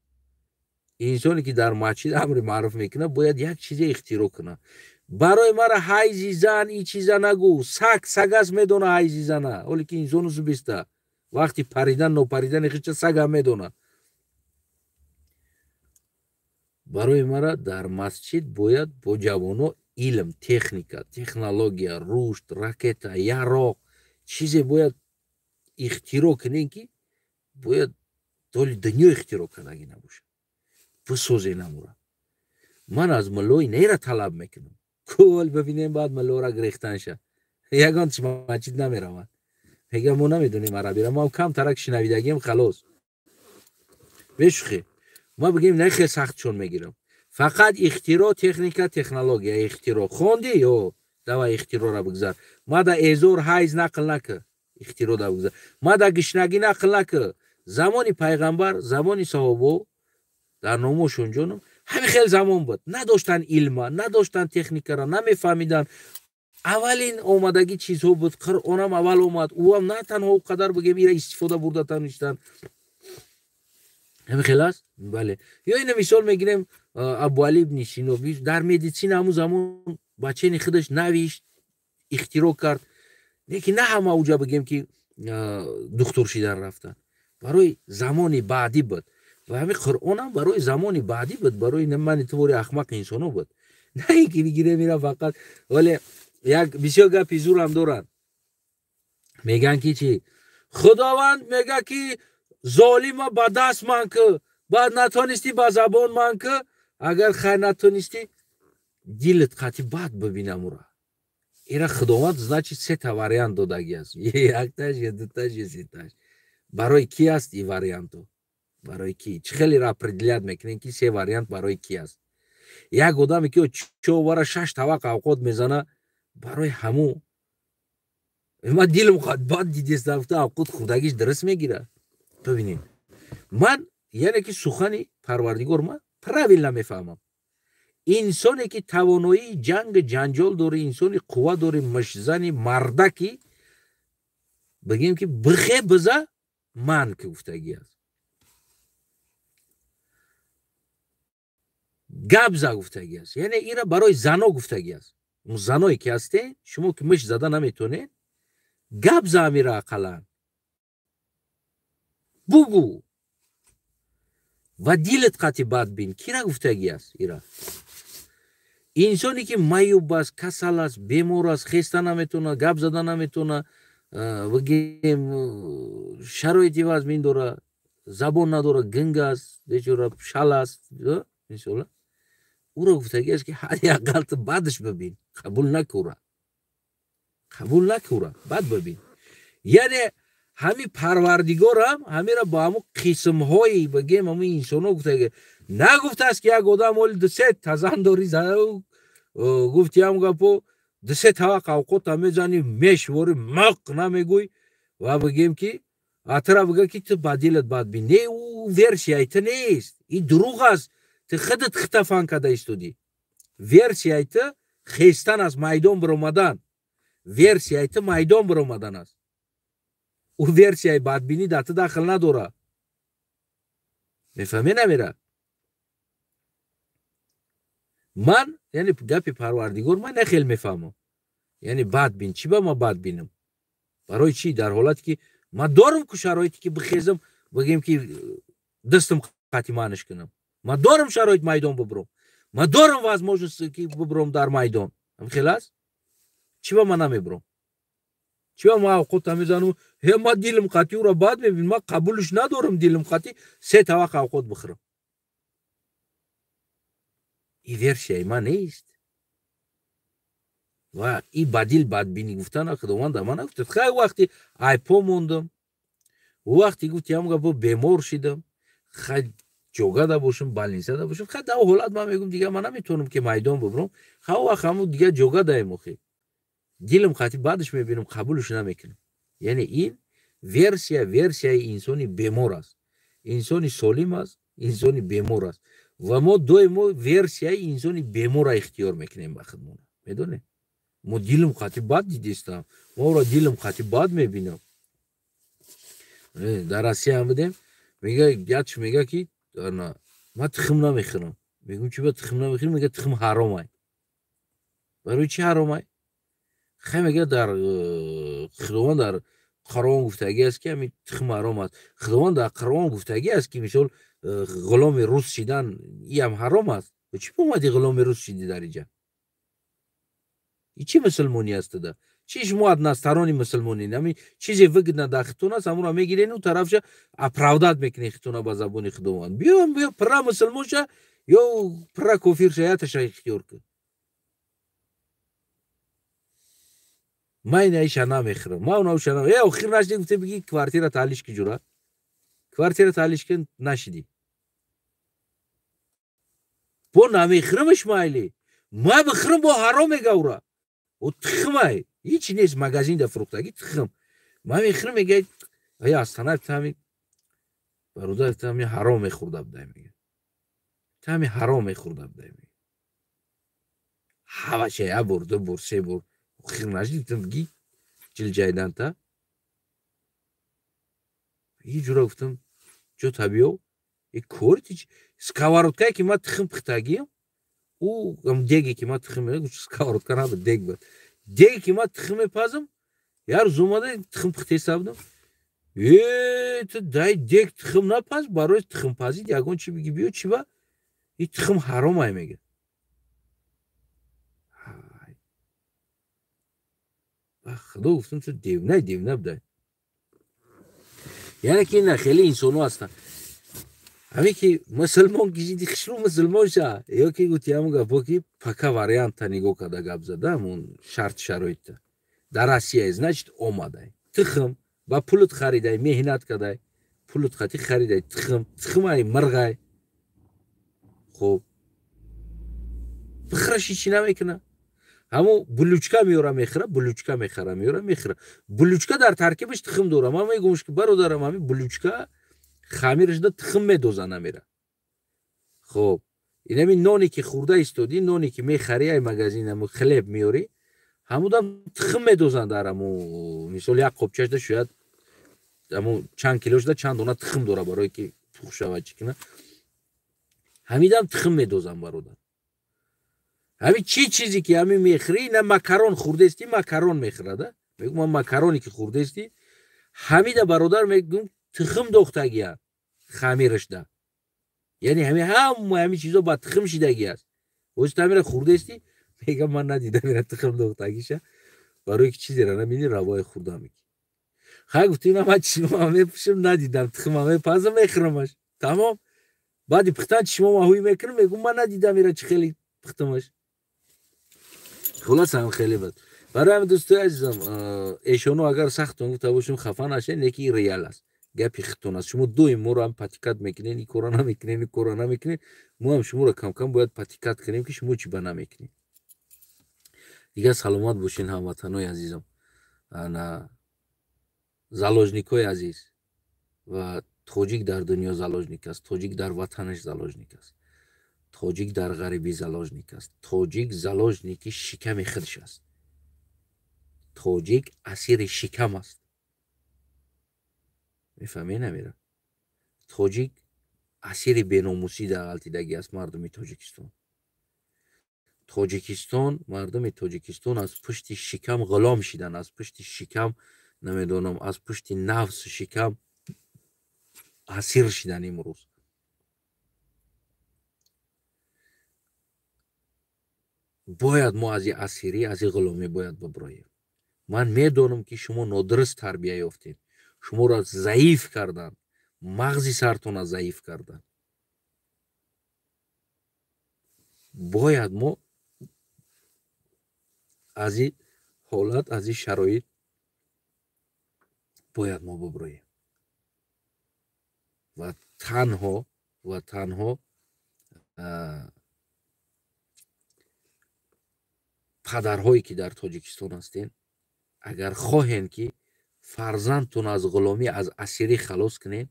инсоне ки дар масҷид амри маъруф мекунад, бояд як чизе ихтироъ кунад. Барои мара ҳайзи зан, ин чиза нагӯ. Саг сагас, медона ҳайзи зана, ҳоле ки инсону субиста вақти паридан, нопаридани хича сагам медона. Барои мара дар масҷид бояд бо ҷавоно илм, техника, технология, рушд, ракета, яроқ, чизе бояд ихтироъ кунем, ки бояд доли дунё ихтироъ кардагӣ набошад, бисозе намура. Ман аз муллои нера талаб мекунам. Кул бибинем, баъд муллора гирехтанша, ягон масҷид намеравад, мега: мо намедонем арабира, мо кам тарак шинавидагием, халос. Бешухӣ, ма бигем, не, хел сахтшон мегирам. Фақат ихтироъ, техника, технология, ихтироъ. Хонди ё давай, ихтироъра бигзар. Ма да эзор, ҳайз нақл накӣ, ихтироъ да бигзар. Ма да гишнагӣ нақл накӣ. Замони пайғамбар, замони саҳобо, дар номошон ҷоном, ҳамин хел замон буд. Надоштан илма, надоштан техникара, намефаҳмидан. Аввалин омадагӣ чизҳо буд. Қуръонам аввал омад, ӯам на танҳо ӯ қадар, бигем, ира истифода бурда тавонистанд. Ҳамин хел аст, бале. Ё ина мисол мегирем: Абуали ибни Сино дар медицина ҳамун замон бачени худаш навишт, ихтироъ кард, лекин на ҳама уҷа, бигем, ки духтур шидан рафтанд. Барои замони баъдӣ буд ва ҳамин Қуръонам барои замони баъдӣ буд, барои мани тувори ахмақ инсоно буд, на ин ки бигирем ира фақат. Вале як бисёр гапи зурам доранд, мегӯянд ки чи, Худованд мега, ки золима ба даст ман ки, баъд натонистӣ, ба забон ман ки, агар хайр натонистӣ, дилат қати бад бибинам ура. Ира Худованд, значит, сета вариант додагӣ аст: якташ я дуташ я сеташ. Барои ки аст и варианту? Барои ки? Чӣ хеле определять мекунем, ки се вариант барои ки аст? Як одаме ки човара шаш тавақ авқот мезана, барои ҳамун ман дилам бад дидеста, авқот хӯрдагиш дуруст мегира. Бибинед, ман, яъне ки сухани Парвардигор ман правильно мефаҳмам. Инсоне ки тавоноии ҷанг ҷанҷол дори, инсони қувва дори, мушзани мардаки бигем ки бихе биза ман ки гуфтагӣ аст. Гап за гуфтагӣ аст. Яъне ира барои зано гуфтагӣ аст. Заное ки ҳасте, шумо ки муш зада наметонед, гап за амира ақаллан. Бугӯ. Ва дилат қати бад бин. Кира гуфтагӣ аст ира? Инсоне ки маюб аст, касал аст, бемор аст, хеста наметавона, гап зада наметавона, бигем шароити вазмин дора, забон надора, гинг аст, бечора шал аст, мисола. Уро гуфтагӣ аст ки ҳадди ақал ту бадаш бибин, қабул накура. Қабул накура, бад бибин. Яъне ҳами парвардигорам ҳамира бо ҳамун қисмҳои бигем ҳамун инсонҳо гуфтагӣ. Нагуфтааст ки як одам оли дусе тазан дори, гуфти ҳам гапо дусе тавақ авқота мезани, мешвори, мақ намегӯй ва бигем ки атра бига ки ту ба дилат бад бин. Не, ӯ версияи ту нест. И дурӯғ аст. Ту худат хитафан карда истодӣ. Версияи ту хестан аст, майдон биромадан. Версияи ту майдон биромадан аст. Ӯ версияи бадбинӣ дар ту дахл надорад. Мефаҳмӣ намера? Ман, яъне гапи парвардигор ман нахел мефаҳмам. Яъне бадбин, чӣ ба ман бад бинам? Барои чӣ? Дар ҳолате ки ман дорам ку шароите ки бихезам, бигем ки дастам қати манаш кунам. Ман дорам шароит майдон бибурам. Ман дорам возможност ки бибурам дар майдон. Хел аст? Чӣ ба ман намебурам? Чӣ ба ман авқота мезанам? Ҳе, ман дилам қати ӯро бад мебинам, ман қабулш надорам дилам қати се тавақ авқот бихӯрам. И версияи ман нест. Ва и ба дил бадбинӣ гуфтана Худованд ба ман нагуфт. Хай вақти айпо мондам, вақти гуфти ҳам гапо бемор шидам, хай ҷогада бошам, балнисада бошам, хай дар ҳолат ман мегӯм дигар ман наметавонам ки майдон бибурам. Хай вақт ҳамун дигар ҷогадаем охи. Дилам қати бадаш мебинам, қабулш намекунам. Яъне ин версия, версияи инсони бемор аст. Инсони солим аст, инсони бемор аст. Ва мо доимо версияи инсони беморро ихтиёр мекунем ба худмон. Медонед? Мо дилам қати бад дидистам. Мо ӯро дилам қати бад мебинам. Дар Россия ҳам будем, мега ячш мега ки ман тухм намехӯрам. Мегӯм чӣ ба тухм намехӯрӣ? Мега тухм ҳаромай. Барои чӣ ҳаромай? Хай мега дар Худованд дар Қуръон гуфтагӣ аст ки ҳамин тухм ҳаром аст. Худованд дар Қуръон гуфтагӣ аст ки мисол ғуломи рус шидан иам ҳаром аст. Чӣ омадӣ ғуломи рус шидӣ дар инҷа? И чӣ мусулмонӣ аст туда? Чӣ шумо односторонний мусулмонӣ? Ҳамин чизе выгодно дар хитон аст, ҳамонро мегирен, у тарафша оправдать мекунед хитона ба забони Худованд. Биё, биё, пурра мусулмон ша ё пурра кофир ша, яташа ихтиёр кун. Ман инаиша намехӯрам. Ман унаша нам. Э, охир нашидӣ гуфте биги квартира таълиш ки ҷура. Квартира таълиш ки нашидӣ. Бо намехӯрамаш майли. Ман бихӯрам бо ҳаром мега ура. О тухмай. Ҳеч нест магазин да фурӯхтагӣ тухм. Ман мехӯрам мега ай Астана тами бародар тами ҳаром мехӯрда будай мега. Тами ҳаром мехӯрда будай мега. Ҳаваша як бор, ду бор, се бор. Охир нашидӣ биги ҷилҷайданта. Ҳеҷ ҷура гуфтам ҷо табиё. Э кори ти сковородкае ки ман тухм пухтагиам, ӯ деге ки ман тухм сковородка набуд, дег буд. Деге ки ман тухм мепазам, як рӯз омада тухм пухтеста будам. Э, ту дай дег тухм напаз, барои тухмпазӣ ягон чи биги биё чи ба? И тухм ҳаромай мега. Худо гуфтам ту девна, девна будай. Яъне ки ина хеле инсонҳо ҳастанд. Ҳамин ки мусулмон кишиди хушрӯ мусулмон ша, ё ки гуфти ҳамон гапо ки пока варианта нигоҳ карда гап зада, ҳамон шарт шароита. Дар Россия, значит, омадай. Тухм ба пулут харидай, меҳнат кардай, пулут хати харидай, тухм, тухмай мирғай. Хуб. Бихӯраш ҳеч чи намекуна. Ҳамон булучка меёра мехӯра, булучка мехара меёра мехӯра. Булучка дар таркибаш тухм дора. Ман мегӯм ки бародарам ҳамин булучка хамираш да тухм медоза намера. Хуб, Инами ноне ки хӯрда истодӣ, ноне ки мехарӣ ай магазин, ҳаму хлеб меёрӣ, ҳамудам тухм медозанд дар ҳаму, мисол, як қобчашда шояд ҳаму чанд кило шуда, чанд дона тухм дора, барое ки пух шавад, чӣ кина. Ҳамидам тухм медозанд, бародар. Ҳами чӣ чизе ки ҳами мехӯрӣ, на макарон хӯрдестӣ, макарон мехӯрада. Мегӯм, ман макароне ки хӯрдестӣ, ҳамида, бародар, мегӯм, тухм дохтагия хамирашда. Яъне ҳами ҳама ҳами чизо ба тухм шидагӣ аст. Оз ту ҳамира хӯрдестӣ, мегам, ман надидам ира тухм дохтагиша, барое ки чизера набини, равои хӯрда меки. Хай, гуфти, ина ман чишмома мепӯшам, надидам, тухма мепазам, мехӯрамаш. Тамом. Баъди пухтан чишмома ҳуй мекунам, мегӯм, ман надидам ира чӣ хеле пухтамаш. Хулос, ҳам хеле бад. Барои ҳамин, дӯстои азизам, эшоно агар сахтон гуфта бошем, хафа нашед, леки реал аст, гапи хитон аст. Шумо доим моро ҳам патикат мекунед, ин кора намекунед, ин кора намекунед. Мо ҳам шуморо камкам бояд патикат кунем, ки шумо чӣ ба намекунед. Дигар саломат бошен, ҳамватанои азизам, ана заложникҳои азиз. Ва тоҷик дар дунё заложник аст, тоҷик дар ватанаш заложник аст, тоҷик дар ғарибӣ заложник аст, тоҷик заложники шиками худаш аст, тоҷик асири шикам аст. Мефаҳмед, намира? Тоҷик асири беномусӣ дар ғалтидагӣ аст. Мардуми Тоҷикистон, Тоҷикистон, мардуми Тоҷикистон аз пушти шикам ғулом шидан, аз пушти шикам, намедонам, аз пушти нафсу шикам асир шидан. Имрӯз бояд мо аз ин асирӣ, аз ин ғуломӣ бояд биброем. Ман медонам, ки шумо нодуруст тарбия ёфтед, шуморо заиф карданд, мағзи сартона заиф карданд. Бояд мо аз ин ҳолат, аз ин шароит бояд мо биброем ва танҳо ва танҳо падарҳое ки дар Тоҷикистон ҳастен, агар хоҳем, ки фарзандтон аз ғуломӣ, аз асирӣ халос кунед,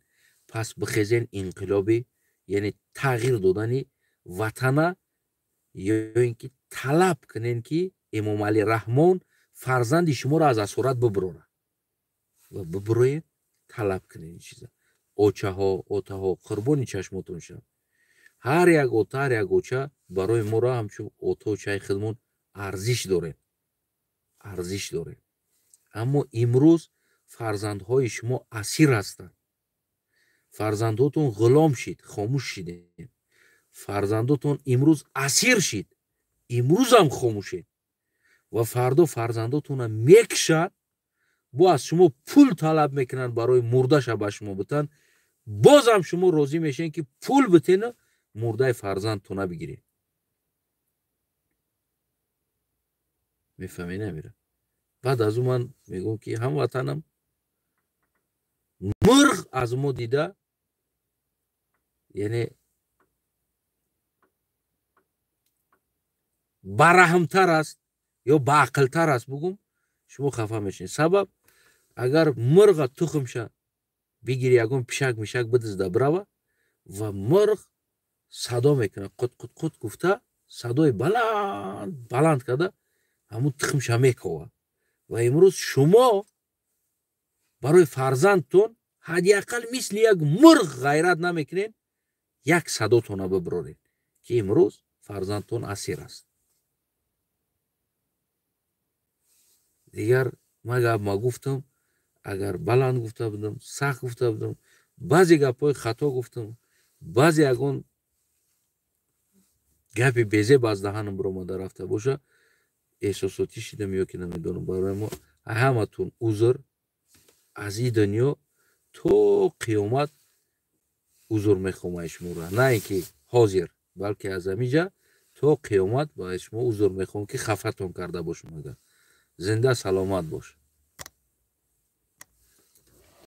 пас бихезен инқилоби, яъне тағйир додани ватана, ё ин ки талаб кунен, ки Эмомалӣ Раҳмон фарзанди шуморо аз асорат бибурорад. Ва бибуроед, талаб кунед ин чиза. Очаҳо, отаҳо, қурбони чашмотон шавад. Ҳар як ота, ҳар як оча барои моро ҳамчун ото, очаи худмон арзиш дорем, арзиш дорем. Аммо имрӯз фарзандҳои шумо асир ҳастанд. Фарзандотон ғулом шид, хомӯш шидем. Фарзандотон имрӯз асир шид, имрӯзам хомӯшед. Ва фардо фарзандотонро мекушад, бо аз шумо пул талаб мекунанд барои мурдаша ба шумо битан. Бозам шумо розӣ мешавед, ки пул битена, мурдаи фарзандтона бигиред. Мефаҳмед, намира? Баъд аз ӯ ман мегӯям, ки ҳамватанам, мурғ аз мо дида, яъне бараҳмтар аст ё баақлтар аст, бугум, шумо хафа мешавед. Сабаб, агар мурға тухмша бигири, ягон пишак мишак бидизда бирава, ва мурғ садо мекунад, қут қут қут гуфта, садои баланд баланд карда, ҳамун тухмша мекова. Ва имрӯз шумо барои фарзандтон ҳадди ақал мисли як мурғ ғайрат намекунед, як садотона бибироред, ки имрӯз фарзандтон асир аст. Дигар ман гап ма гуфтам, агар баланд гуфта будам, сахт гуфта будам, баъзе гапҳои хато гуфтам, баъзе ягон гапи безеб аз даҳанам биромада рафта боша, эҳсосотӣ шидам ё ки намедонам, барои мо ҳаматон узр. Аз ин дунё то қиёмат узр мехоҳам аз шуморо, на ин ки ҳозир, балки аз ҳамиҷа то қиёмат ба шумо узр мехоҳам, ки хафатон карда бошам. Агар зинда саломат бош.